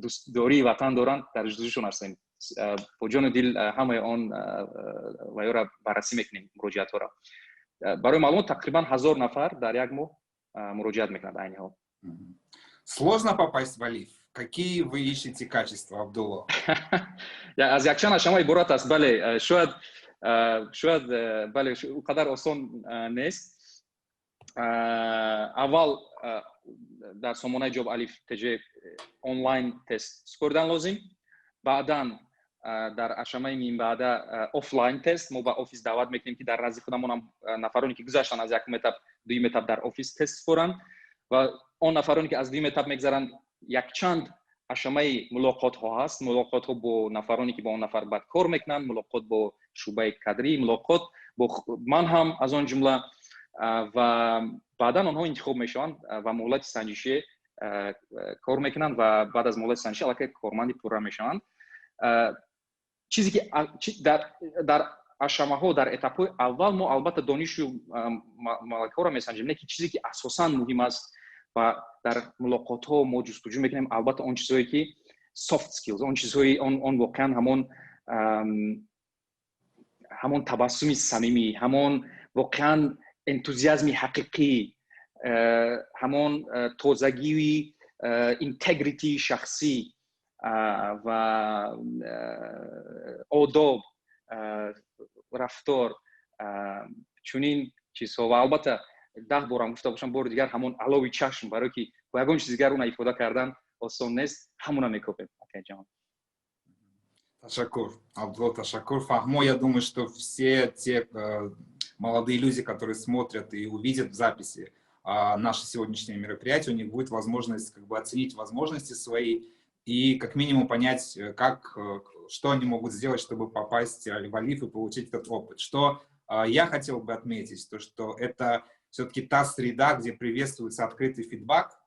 дӯстдории ватан доранд, дар ҷустуҷӯшон ҳастем. Бо ҷону дил ҳамаи он ваёра баррасӣ мекунем, муроҷиатҳоро. Барои маълумот, тақрибан 1000 нафар дар як моҳ муроҷиат мекунад айни ҳол. Сложно попасть в Алиф? Какие вы ищете качества, Абдулло? Аз якчанд ашама иборат аст. Бале, шояд, бале, ӯ қадар осон нест. Аввал дар сомонаи Job Alif TJ онлайн тест супоридан лозим. Баъдан дар ашамаи минбаъда офлайн тест. Мо ба офис даъват мекунем, ки дар назди худамонам нафароне, ки гузаштанд аз якум этап, дуюм этап, дар офис тест супоранд. Ва он нафароне, ки аз дуюм этап мегзаранд, якчанд ашамаи мулоқотҳо ҳаст: мулоқотҳо бо нафароне, ки бо он нафар баъд кор мекунанд, мулоқот бо шӯъбаи кадрӣ, мулоқот бо ман ҳам аз он ҷумла. Ва баъдан онҳо интихоб мешаванд ва муҳлати санҷишӣ кор мекунанд ва баъд аз муҳлати санҷишӣ аллакай корманди пурра мешаванд. Чизе ки дар ашамаҳо, дар этапҳои аввал мо албатта донишу малакаҳоро месанҷем, не ки чизе ки асосан муҳим аст ва дар мулоқотҳо мо ҷустуҷӯ мекунем, албатта, он чизҳое ки soft skills, он чизҳои он воқеан ҳамон табассуми самимӣ, ҳамон воқеан энтузиазми ҳақиқӣ, ҳамон тозагии integrity шахсӣ ва одоб, рафтор, чунин чизҳо. Ва албатта, 10 борам гуфта бошам, бори дигар, ҳамон алови чашм, барое ки бо ягон чизи дигар уна ифода кардан осон нест, ҳамуна мекобем, акаҷон. Ташаккур, Абдулло, ташаккур. Фаҳмо, я думаю, что все те молодые люди, которые смотрят и увидят в записи наше сегодняшнее мероприятие, у них будет возможность как бы оценить возможности свои и как минимум понять, что они могут сделать, чтобы попасть в Алиф и получить этот опыт. Что я хотел бы отметить, то, что это все-таки та среда, где приветствуется открытый фидбак,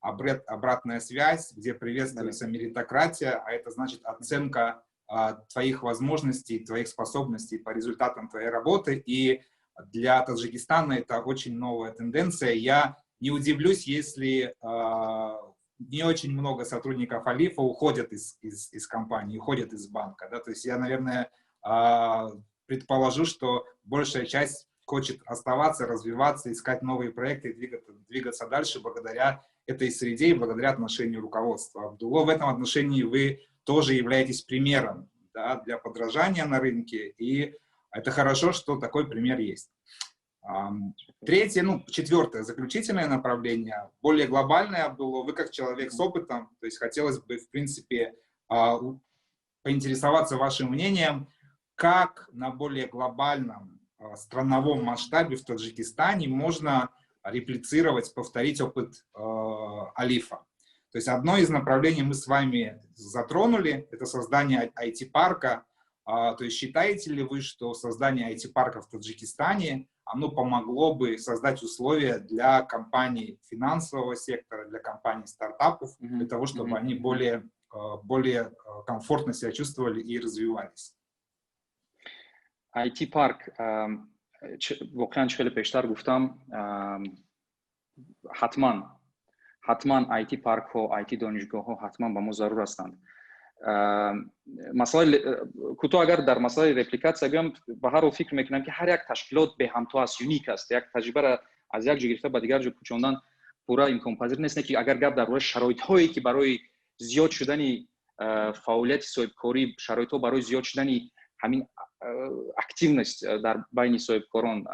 обратная связь, где приветствуется меритократия, а это значит оценка твоих возможностей, твоих способностей по результатам твоей работы. И для Таджикистана это очень новая тенденция. Я не удивлюсь, если не очень много сотрудников Алифа уходят из компании, уходят из банка. Да? То есть я, наверное, предположу, что большая часть хочет оставаться, развиваться, искать новые проекты и двигаться дальше благодаря этой среде и благодаря отношению руководства. Абдулло, в этом отношении вы тоже являетесь примером, да, для подражания на рынке, и это хорошо, что такой пример есть. Третье, ну, четвертое, заключительное направление, более глобальное, Абдулло, вы как человек с опытом, то есть хотелось бы, в принципе, поинтересоваться вашим мнением, как на более глобальном страновом масштабе в Таджикистане можно реплицировать, повторить опыт Алифа. То есть одно из направлений мы с вами затронули, это создание IT-парка. То есть считаете ли вы, что создание IT-парка в Таджикистане, оно помогло бы создать условия для компаний финансового сектора, для компаний стартапов, для того, чтобы они более комфортно себя чувствовали и развивались? IT-парк, воқеан, чӣ хеле пештар гуфтам, ҳатман, ҳатман IT паркҳо, IT донишгоҳҳо ҳатман ба мо зарур ҳастанд. Масъалаи кӯтоҳ, агар дар масъалаи репликатсия гӯям, ба ҳар ҳол фикр мекунам, ки ҳар як ташкилот беҳамто аст, unique аст. Як таҷрибаро аз як ҷо гирифта ба дигар ҷо кӯчондан пурра имконпазир нест. Не ки агар гап дар бораи шароитҳое, ки барои зиёд шудани фаъолияти соҳибкорӣ, шароитҳо барои зиёд шудани ҳамин активность дар байни соҳибкорон,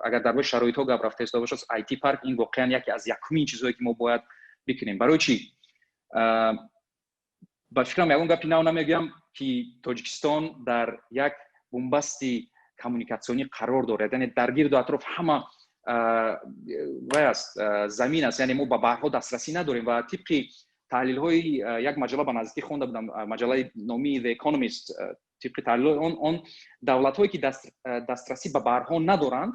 агар дар бораи шароитҳо гап рафта истода бошад, IT парк ин воқеан яке аз якумин чизҳое, ки мо бояд бикунем. Барои чӣ? Ба фикрам, ягон гапи нав намегӯям, ки Тоҷикистон дар як бунбасти коммуникатсионӣ қарор дорад, яъне дар гирду атроф ҳама вай аст, замин аст, яъне мо ба баҳрҳо дастрасӣ надорем. Ва тибқи таҳлилҳои як маҷалла, ба наздикӣ хонда будам, маҷаллаи номии The Economist. Тибқи таҳлилҳои он давлатҳое, ки дастрасӣ ба баҳрҳо надоранд,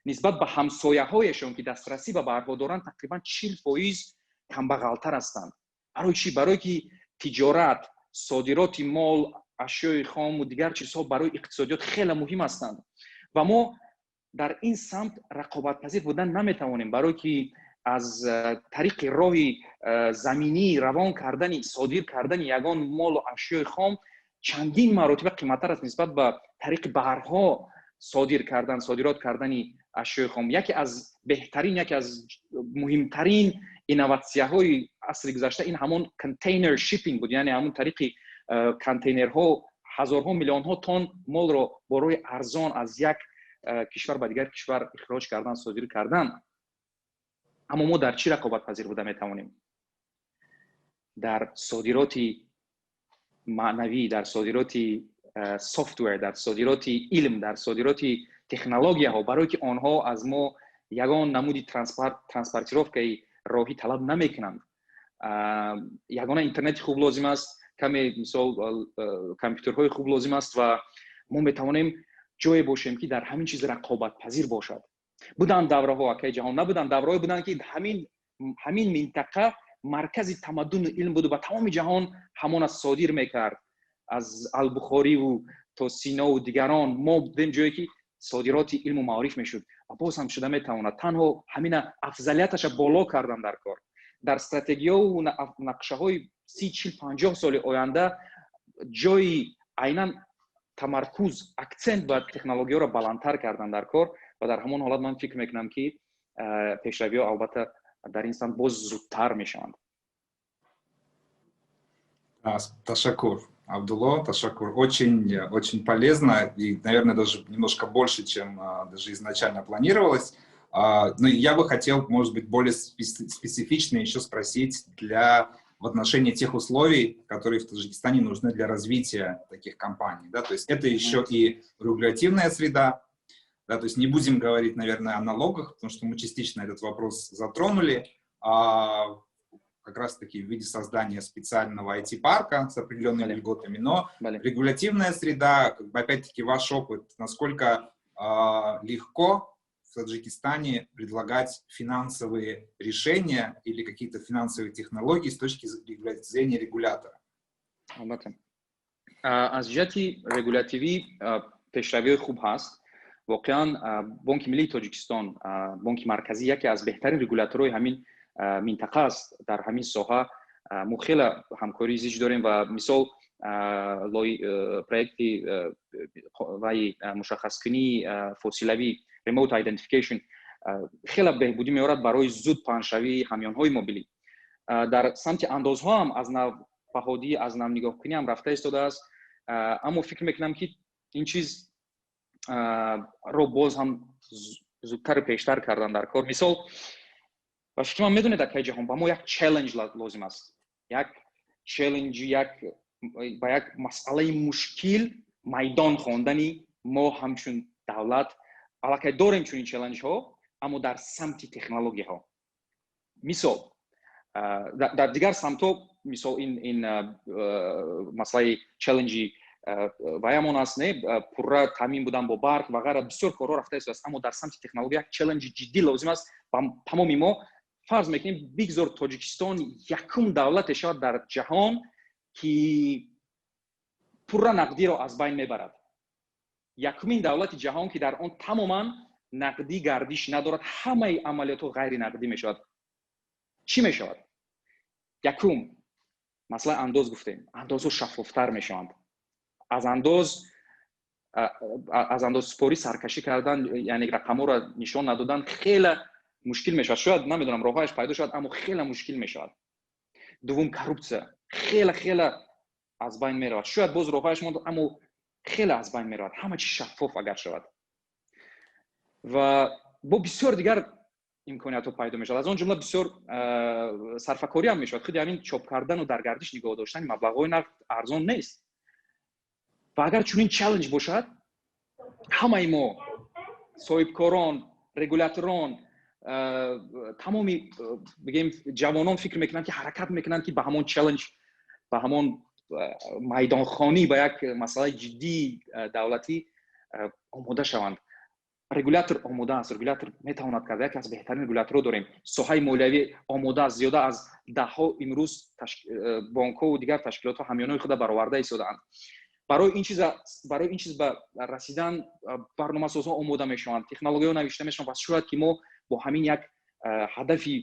нисбат ба ҳамсояҳояшон, ки дастрасӣ ба баҳрҳо доранд, тақрибан 40% камбағалтар ҳастанд. Барои чӣ? Барое ки тиҷорат, содироти мол, ашёи хому дигар чизҳо барои иқтисодиёт хеле муҳим ҳастанд ва мо дар ин самт рақобатпазир будан наметавонем, барое ки аз тариқи роҳи заминӣ равон кардани, содир кардани ягон молу ашёи хом чандин маротиба қиматтар аст нисбат ба тариқи баҳрҳо содир кардан, содирот кардани ашёи хом. Яке аз беҳтарин, яке аз муҳимтарин инноватсияҳои асри гузашта ин ҳамон container shipping буд, яъне ҳамон тариқи контейнерҳо ҳазорҳо, миллионҳо тонн молро бо роҳи арзон аз як кишвар ба дигар кишвар ихроҷ кардан, содир кардан. Аммо мо дар чӣ рақобатпазир буда метавонем? Дар содироти маънавӣ, дар содироти software, дар содироти илм, дар содироти технологияҳо, барое ки онҳо аз мо ягон намуди транспортировкаи роҳӣ талаб намекунанд. Ягона интернети хуб лозим аст, каме, мисол, компютерҳои хуб лозим аст ва мо метавонем ҷое бошем, ки дар ҳамин чиз рақобатпазир бошад. Буданд давраҳо, акаи Ҷаҳон, набуданд? Давраҳое буданд, ки ҳамин минтақа маркази тамаддуну илм буду ба тамоми ҷаҳон ҳамона содир мекард. Аз Албухориву то Синову дигарон мо будем ҷое, ки содироти илму маориф мешуд ва боз ҳам шуда метавонад. Танҳо ҳамина афзалияташа боло кардан дар кор, дар стратегияву нақшаҳои 30, 40, 50 соли оянда ҷои айнан тамаркуз, акцент ба технологияро баландтар кардан дар кор ва дар ҳамон ҳолат ман фикр мекунам, ки пешравиҳо албатта дар ин самт боз зудтар мешаванд. Ташаккур, Абдулло, ташаккур. Очень, очень полезно и, наверное, даже немножко больше, чем даже изначально планировалось. Но я бы хотел, может быть, более специфично еще спросить в отношении тех условий, которые в Таджикистане нужны для развития таких компаний. Да? То есть это еще и регулятивная среда, да, то есть не будем говорить, наверное, о налогах, потому что мы частично этот вопрос затронули, как раз-таки в виде создания специального IT-парка с определенными льготами, но регулятивная среда, как бы, опять-таки, ваш опыт, насколько легко в Таджикистане предлагать финансовые решения или какие-то финансовые технологии с точки зрения регулятора? Албатта, аз ҷиҳати регулятивӣ пешравиҳои хуб ҳаст. Воқеан, Бонки Миллии Тоҷикистон, Бонки Марказӣ яке аз беҳтарин регуляторҳои ҳамин минтақа аст. Дар ҳамин соҳа мо хеле ҳамкории зич дорем ва, мисол, проекти ваи мушаххаскунии фосилавӣ, remote identification, хеле беҳбудӣ меорад барои зуд паҳншавии ҳамёнҳои мобилӣ. Дар самти андозҳо ҳам аз нав баҳодӣ, аз нав нигоҳкунӣ ҳам рафта истодааст, аммо фикр мекунам, ки ин чиз ро боз ҳам зудтару пештар кардан дар кор. Мисол, ба фикри ман, медонед, акаи Ҷаҳон, ба мо як челлендж лозим аст, як челленҷи, як ба як масъалаи мушкил майдон хондани. Мо ҳамчун давлат аллакай дорем чунин челленҷҳо, аммо дар самти технологияҳо. Мисол, дар дигар самтҳо, мисол, ин масъалаи челленҷи ваямон аст, не, пурра таъмин будан бо барқ ва ғайра, бисёр корҳо рафта истодааст, аммо дар самти технология як челленҷи ҷиддӣ лозим аст ба тамоми мо. Фарз мекунем, бигзор Тоҷикистон якум давлате шавад дар ҷаҳон, ки пурра нақдиро аз байн мебарад, якумин давлати ҷаҳон, ки дар он тамоман нақдӣ гардиш надорад, ҳамаи амалиётҳо ғайринақдӣ мешавад. Чӣ мешавад? Якум, масъалаи андоз гуфтем, андозҳо шаффофтар мешаванд. Аз андозсупорӣ саркашӣ кардан, яъне рақамҳоро нишон надодан, хеле мушкил мешавад. Шояд, намедонам, роҳҳояш пайдо шавад, аммо хеле мушкил мешавад. Дуввум, коррупсия хеле, хеле аз байн меравад. Шояд боз роҳҳояш монд, аммо хеле аз байн меравад, ҳама чиз шаффоф агар шавад. Ва бо бисёр дигар имкониятҳо пайдо мешавад, аз он ҷумла бисёр сарфакорӣ ҳам мешавад. Худи ҳамин чоп кардану дар гардиш нигоҳ доштани маблағҳои нақд арзон нест. Ва агар чунин челлендж бошад, ҳамаи мо, соҳибкорон, регуляторон, тамоми, бигем, ҷавонон фикр мекунанд, ки ҳаракат мекунанд, ки ба ҳамон челлендж, ба ҳамон Майдонхонӣ ба як масъалаи ҷиддии давлатӣ омода шаванд. Регулятор омода аст, регулятор метавонад кард, яке аз беҳтарин регуляторҳо дорем. Соҳаи молиявӣ омода аст, зиёда аз даҳҳо имрӯз бонкҳову дигар ташкилотҳо ҳамёнои худа бароварда истодаанд. Барои ин чиз ба расидан барномасозҳо омода мешаванд, технологияҳо навишта мешаванд ва шояд ки мо бо ҳамин як ҳадафи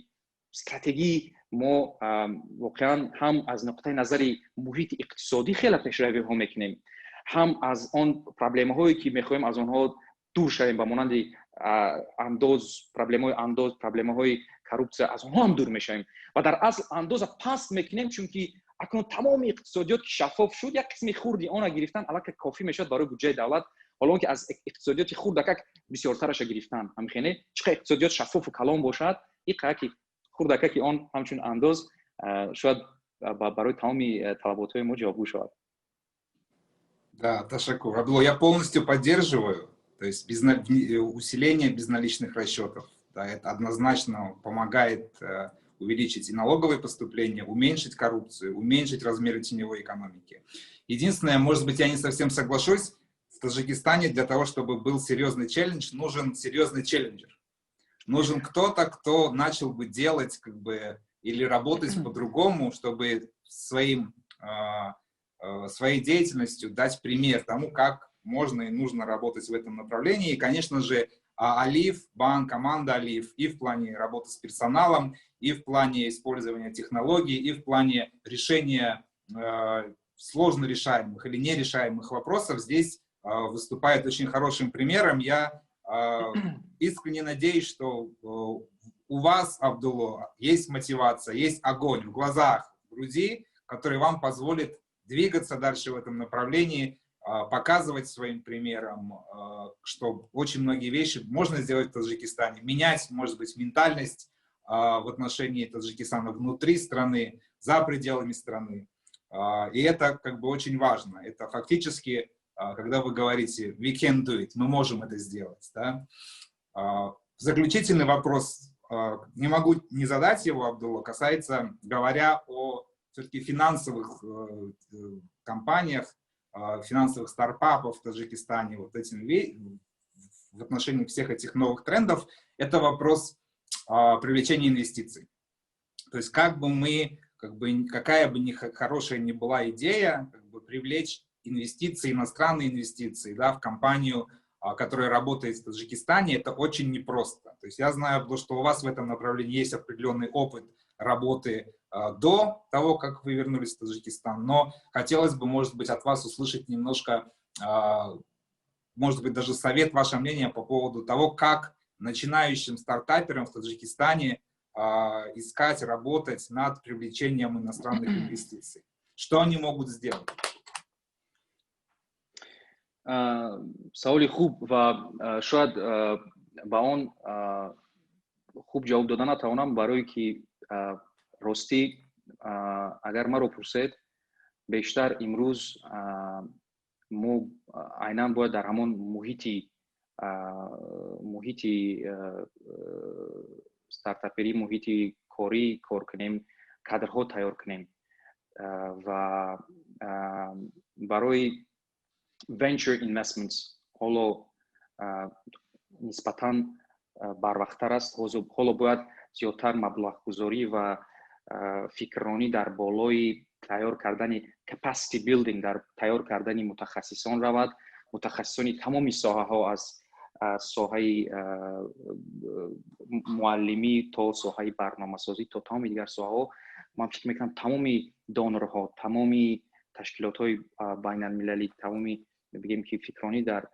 стратегӣ мо воқеан ҳам аз нуқтаи назари муҳити иқтисодӣ хеле пешравиҳо мекунем, ҳам аз он проблемаҳое, ки мехоҳем аз онҳо дур шавем, ба монанди андоз, проблемаҳои андоз, проблемаҳои коррупсия, аз онҳо ҳам дур мешавем ва дар асл андоза паст мекунем, чунки акнун тамоми иқтисодиёт ки шаффоф шуд, як қисми хурди онро гирифтан аллакай кофӣ мешавад барои буҷаи давлат. Ҳоло он ки аз иқтисодиёти хурдакак бисёртараша гирифтан ҳамихене, чӣ қадр иқтисодиёт шаффофу калон бошад, иқаки хурдакаки он ҳамчун андоз шояд барои тамоми талаботҳои мо ҷавобгӯ шавад. Да, ташаккур. Абдулло, я полностью поддерживаю, то есть усиление безналичных расчетов. Да, это однозначно помогает увеличить и налоговые поступления, уменьшить коррупцию, уменьшить размеры теневой экономики. Единственное, может быть, я не совсем соглашусь, в Таджикистане для того, чтобы был серьезный челлендж, нужен серьезный челленджер. Нужен кто-то, кто начал бы делать, как бы, или работать по-другому, чтобы своей деятельностью дать пример тому, как можно и нужно работать в этом направлении. И, конечно же, Алиф, банк, команда Алиф и в плане работы с персоналом, и в плане использования технологий, и в плане решения сложно решаемых или нерешаемых вопросов здесь выступает очень хорошим примером. Я искренне надеюсь, что у вас, Абдулло, есть мотивация, есть огонь в глазах, в груди, который вам позволит двигаться дальше в этом направлении, показывать своим примером, что очень многие вещи можно сделать в Таджикистане, менять, может быть, ментальность в отношении Таджикистана внутри страны, за пределами страны. И это как бы очень важно. Это фактически, когда вы говорите «we can do it», мы можем это сделать. Да? Заключительный вопрос, не могу не задать его, Абдулла, касается, говоря о все-таки финансовых компаниях, финансовых стартапов в Таджикистане, вот этим в отношении всех этих новых трендов, это вопрос привлечения инвестиций. То есть как бы мы, как бы, какая бы ни хорошая ни была идея, как бы привлечь инвестиции, иностранные инвестиции, да, в компанию, которая работает в Таджикистане, это очень непросто. То есть я знаю, что у вас в этом направлении есть определенный опыт работы до того, как вы вернулись в Таджикистан, но хотелось бы, может быть, от вас услышать немножко, может быть, даже совет, ваше мнение по поводу того, как начинающим стартаперам в Таджикистане искать, работать над привлечением иностранных инвестиций. Что они могут сделать? Саволи хуб ва шояд ба он хуб ҷавоб дода натавонам, барое ки ростӣ, агар маро пурсед, бештар имрӯз мо айнан бояд дар ҳамон муҳити стартаперӣ, муҳити корӣ кор кунем, кадрҳо тайёр кунем ва барои venture investments ҳоло нисбатан барвақттар аст. Ҳоло бояд зиёдтар маблағгузорӣ ва фикрронӣ дар болои тайёр кардани capacity building, дар тайёр кардани мутахассисон равад, мутахассисони тамоми соҳаҳо, аз соҳаи муаллимӣ то соҳаи барномасозӣ то тамоми дигар соҳаҳо. Ман фикр мекунам, тамоми донорҳо, тамоми ташкилотҳои байналмилалӣ, тамоми, бигем ки, фикронӣ дар,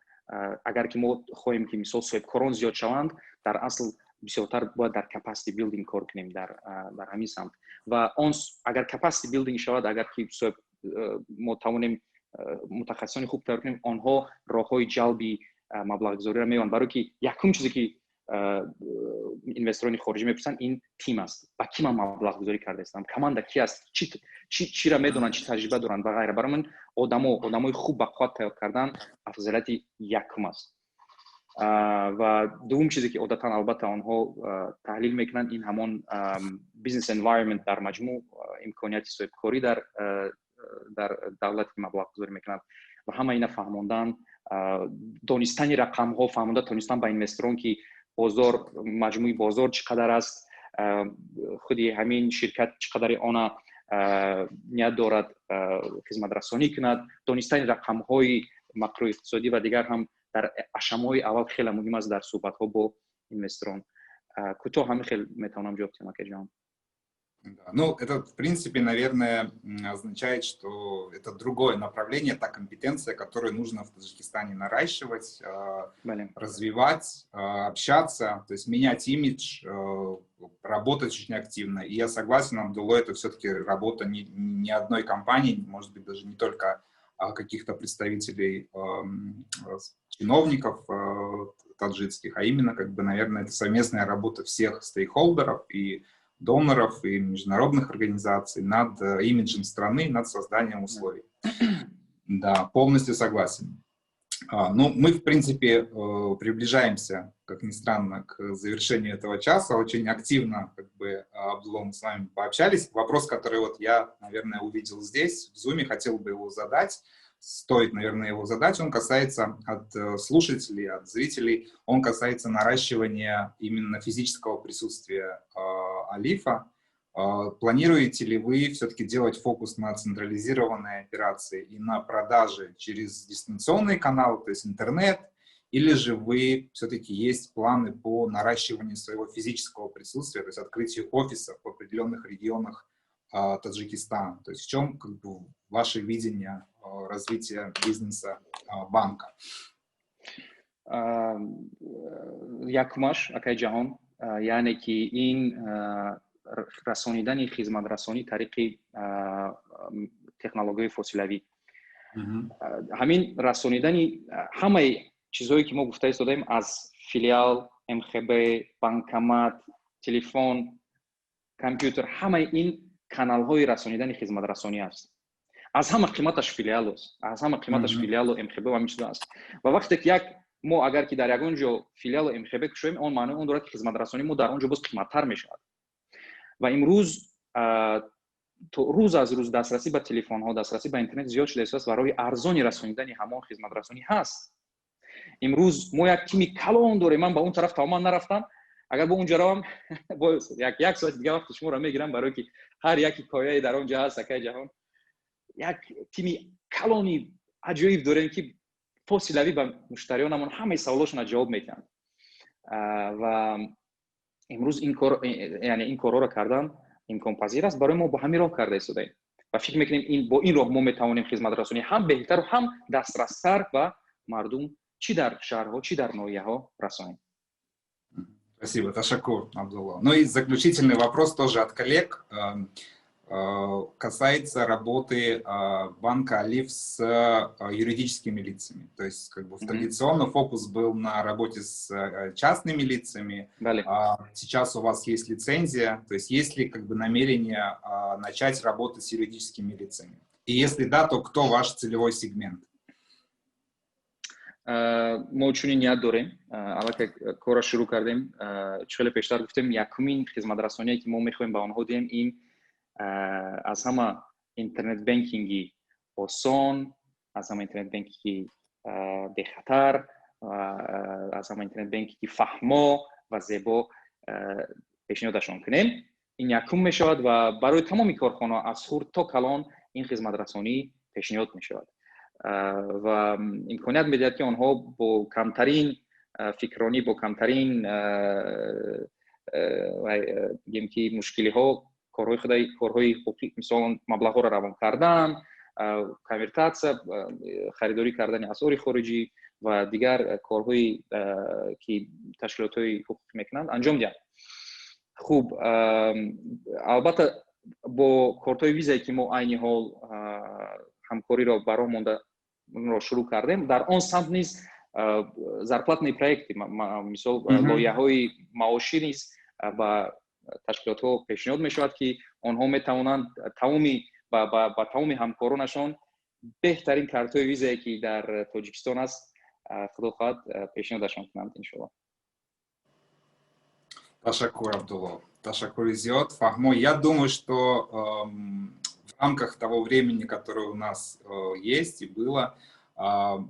агар ки мо хоҳем, ки мисол соҳибкорон зиёд шаванд, дар асл бисёртар бояд дар capacity building кор кунем, дар ҳамин самт. Ва он агар capacity building шавад, агар ки мо тавонем мутахассисони хуб тайёр кунем, онҳо роҳҳои ҷалби маблағгузориро меёбанд, барое ки якум чизе, ки инвесторони хориҷӣ мепурсанд, ин тим аст: ба ки ман маблағгузорӣ карда истам, команда ки аст, чиро медонанд, чӣ таҷриба доранд ва ғайра. Барои ман одамои хуб, ба қувват тайёр кардан афзалияти якум аст. Ва дуввум чизе, ки одатан, албатта, онҳо таҳлил мекунанд, ин ҳамон business environment дар маҷмӯъ, имконияти соҳибкорӣ дар Дар давлате ки маблағгузорӣ мекунад ва ҳама ина фаҳмондан, донистани рақамҳо, фаҳмонда тонистан ба инвесторон, ки бозор, маҷмӯи бозор чӣ қадар аст, худи ҳамин ширкат чӣ қадари она ният дорад хизматрасонӣ кунад, донистани рақамҳои макроиқтисодӣ ва дигар ҳам дар ашамҳои аввал хеле муҳим аст дар суҳбатҳо бо инвесторон. Кӯтоҳ ҳамин хел метавонам ҷавоб диҳам, акаҷон. Ну, это, в принципе, наверное, означает, что это другое направление, та компетенция, которую нужно в Таджикистане наращивать, развивать, общаться, то есть менять имидж, работать очень активно. И я согласен, Абдулло, это все-таки работа не одной компании, может быть, даже не только каких-то представителей чиновников таджикских, а именно, как бы, наверное, это совместная работа всех стейкхолдеров, и доноров, и международных организаций, над имиджем страны, над созданием условий. Да, полностью согласен. Ну, мы, в принципе, приближаемся, как ни странно, к завершению этого часа. Очень активно, как бы, Абдулло, мы с вами пообщались. Вопрос, который вот я, наверное, увидел здесь, в Zoom, хотел бы его задать. Стоит, наверное, его задать. Он касается от слушателей, от зрителей. Он касается наращивания именно физического присутствия Алифа. Планируете ли вы все-таки делать фокус на централизированные операции и на продажи через дистанционные каналы, то есть интернет, или же вы все-таки есть планы по наращиванию своего физического присутствия, то есть открытию офисов в определенных регионах Таджикистана? То есть в чем, как бы, ваше видение развития бизнеса банка? Якумаш, акай Ҷаҳон, яъне ки ин расонидани хизматрасонӣ тариқи технологияи фосилавӣ, ҳамин расонидани ҳамаи чизҳое, ки мо гуфта истодаем, аз филиал, МХБ, банкомат, телефон, компютер, ҳамаи ин каналҳои расонидани хизматрасонӣ аст. Аз ҳама қиматаш филиал аст, аз ҳама қиматаш филиалу МХБ ва ҳамин чизо аст. Ва вақте ки як мо агар ки дар ягон ҷо филиалу МХБ кушоем, он маънои он дорад, ки хизматрасонии мо дар он ҷо боз қиматтар мешавад. Ва имрӯз рӯз аз рӯз дастрасӣ ба телефонҳо, дастрасӣ ба интернет зиёд шуда истодааст ва роҳи арзони расонидани ҳамон хизматрасонӣ ҳаст. Имрӯз мо як тими калон дорем. Ман ба он тараф тамоман нарафтам. Агар бо онҷо равам, як соати дига вақти шуморо мегирам, барое ки ҳар як ҳикояе дар он ҷо ҳаст. Акай Ҷаҳон, як тими калони аҷоиб дорем, ки фосилавӣ ба муштариёнамон ҳамаи саволошонро ҷавоб медиҳанд. Ва имрӯз ин кор, яъне ин корҳоро кардан имконпазир аст барои мо. Бо ҳамин роҳ карда истодаем ва фикр мекунем, ин бо ин роҳ мо метавонем хизматрасонӣ ҳам беҳтару ҳам дастрастар ба мардум, чӣ дар шаҳрҳо, чӣ дар ноҳияҳо, расонем. Спасибо, ташаккур, Абдулла. Ну и заключительный вопрос тоже от коллег касается работы банка Алиф с юридическими лицами. То есть, как бы, традиционно фокус был на работе с частными лицами. Далее. Сейчас у вас есть лицензия. То есть есть ли, как бы, намерение начать работать с юридическими лицами? И если да, то кто ваш целевой сегмент? Мо чунин ният дорем, аллакай корро шурӯъ кардем. Чӣ хеле пештар гуфтем, якумин хизматрасоние, ки мо мехоҳем ба онҳо диҳем, ин аз ҳама интернет-бэнкинги осон, аз ҳама интернет-бэнкинги бехатар, аз ҳама интернет-бэнкинги фаҳмо ва зебо пешниҳодашон кунем. Ин якум мешавад ва барои тамоми корхона, аз хурд то калон, ин хизматрасонӣ пешниҳод мешавад ва имконият медиҳад, ки онҳо бо камтарин фикронӣ, бо камтарин, бигем ки, мушкилиҳо корҳои худа, корҳои ҳуқуқӣ, мисол, маблағҳоро равон кардан, конвертатсия, харидорӣ кардани асъори хориҷӣ ва дигар корҳои, ки ташкилотҳои ҳуқуқӣ мекунанд, анҷом диҳанд. Хуб, албатта, бо кортҳои Визае, ки мо айни ҳол ҳамкориро ба роҳ мондаро шурӯъ кардем, дар он самт низ зарплатные проекты, мисол, лоиҳаҳои маошӣ низ ба ташкилотҳо пешниҳод мешавад, ки онҳо метавонанд тамоми ба тамоми ҳамкоронашон беҳтарин картҳои Визае, ки дар Тоҷикистон аст, худо хоҳад, пешниҳодашон кунанд, иншоалло. Ташаккур, Абдулло. Ташаккури зиёд. Фаҳмо, я думаю, что в Рамках того времени, которое у нас есть и было,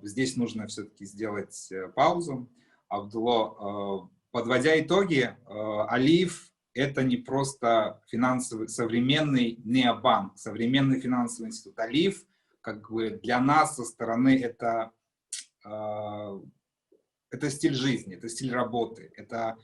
здесь нужно все-таки сделать паузу. Абдулло, подводя итоги, Алиф — это не просто финансовый, современный необанк, современный финансовый институт. Алиф, как бы, для нас со стороны это стиль жизни, это стиль работы, это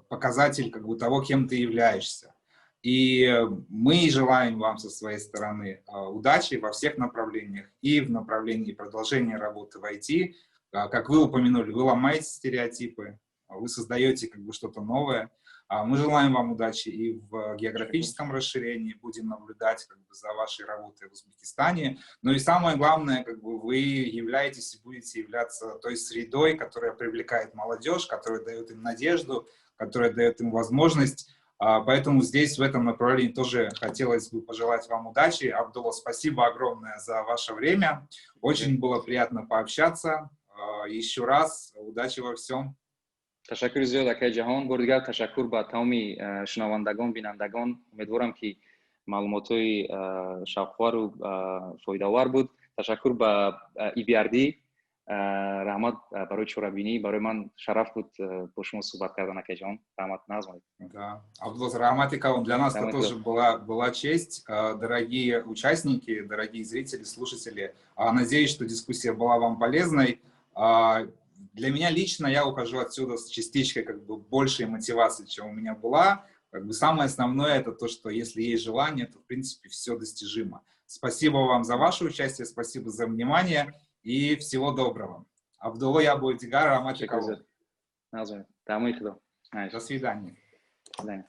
показатель, как бы, того, кем ты являешься. И мы желаем вам со своей стороны удачи во всех направлениях, и в направлении продолжения работы в IT. Как вы упомянули, вы ломаете стереотипы, вы создаете, как бы, что-то новое. Мы желаем вам удачи и в географическом расширении, будем наблюдать, как бы, за вашей работой в Узбекистане. Ну и самое главное, как бы, вы являетесь и будете являться той средой, которая привлекает молодежь, которая дает им надежду, которая дает им возможность. Поэтому здесь, в этом направлении, тоже хотелось бы пожелать вам удачи. Абдулла, спасибо огромное за ваше время. Очень было приятно пообщаться. Еще раз удачи во всем. Ташаккури зиёд, акаи Ҷаҳон. Бори дигар ташаккур ба тамоми шунавандагон, бинандагон. Умедворам, ки маълумотҳои шавқовару фоидаовар буд. Ташаккур ба EBRD, раҳмат барои чорабинӣ. Барои ман шараф буд бо шумо суҳбат кардан, акаи Ҷаҳон. Раҳмат, назм. Да. Абдулла, раҳмати калон. Для нас это тоже была честь. Дорогие участники, дорогие зрители, слушатели, надеюсь, что дискуссия была вам полезной. Для меня лично, я ухожу отсюда с частичкой, как бы, большей мотивации, чем у меня была. Как бы самое основное — это то, что если есть желание, то, в принципе, все достижимо. Спасибо вам за ваше участие, спасибо за внимание и всего доброго. Абдулло як бор дигар, раҳмати. До свидания. До свидания.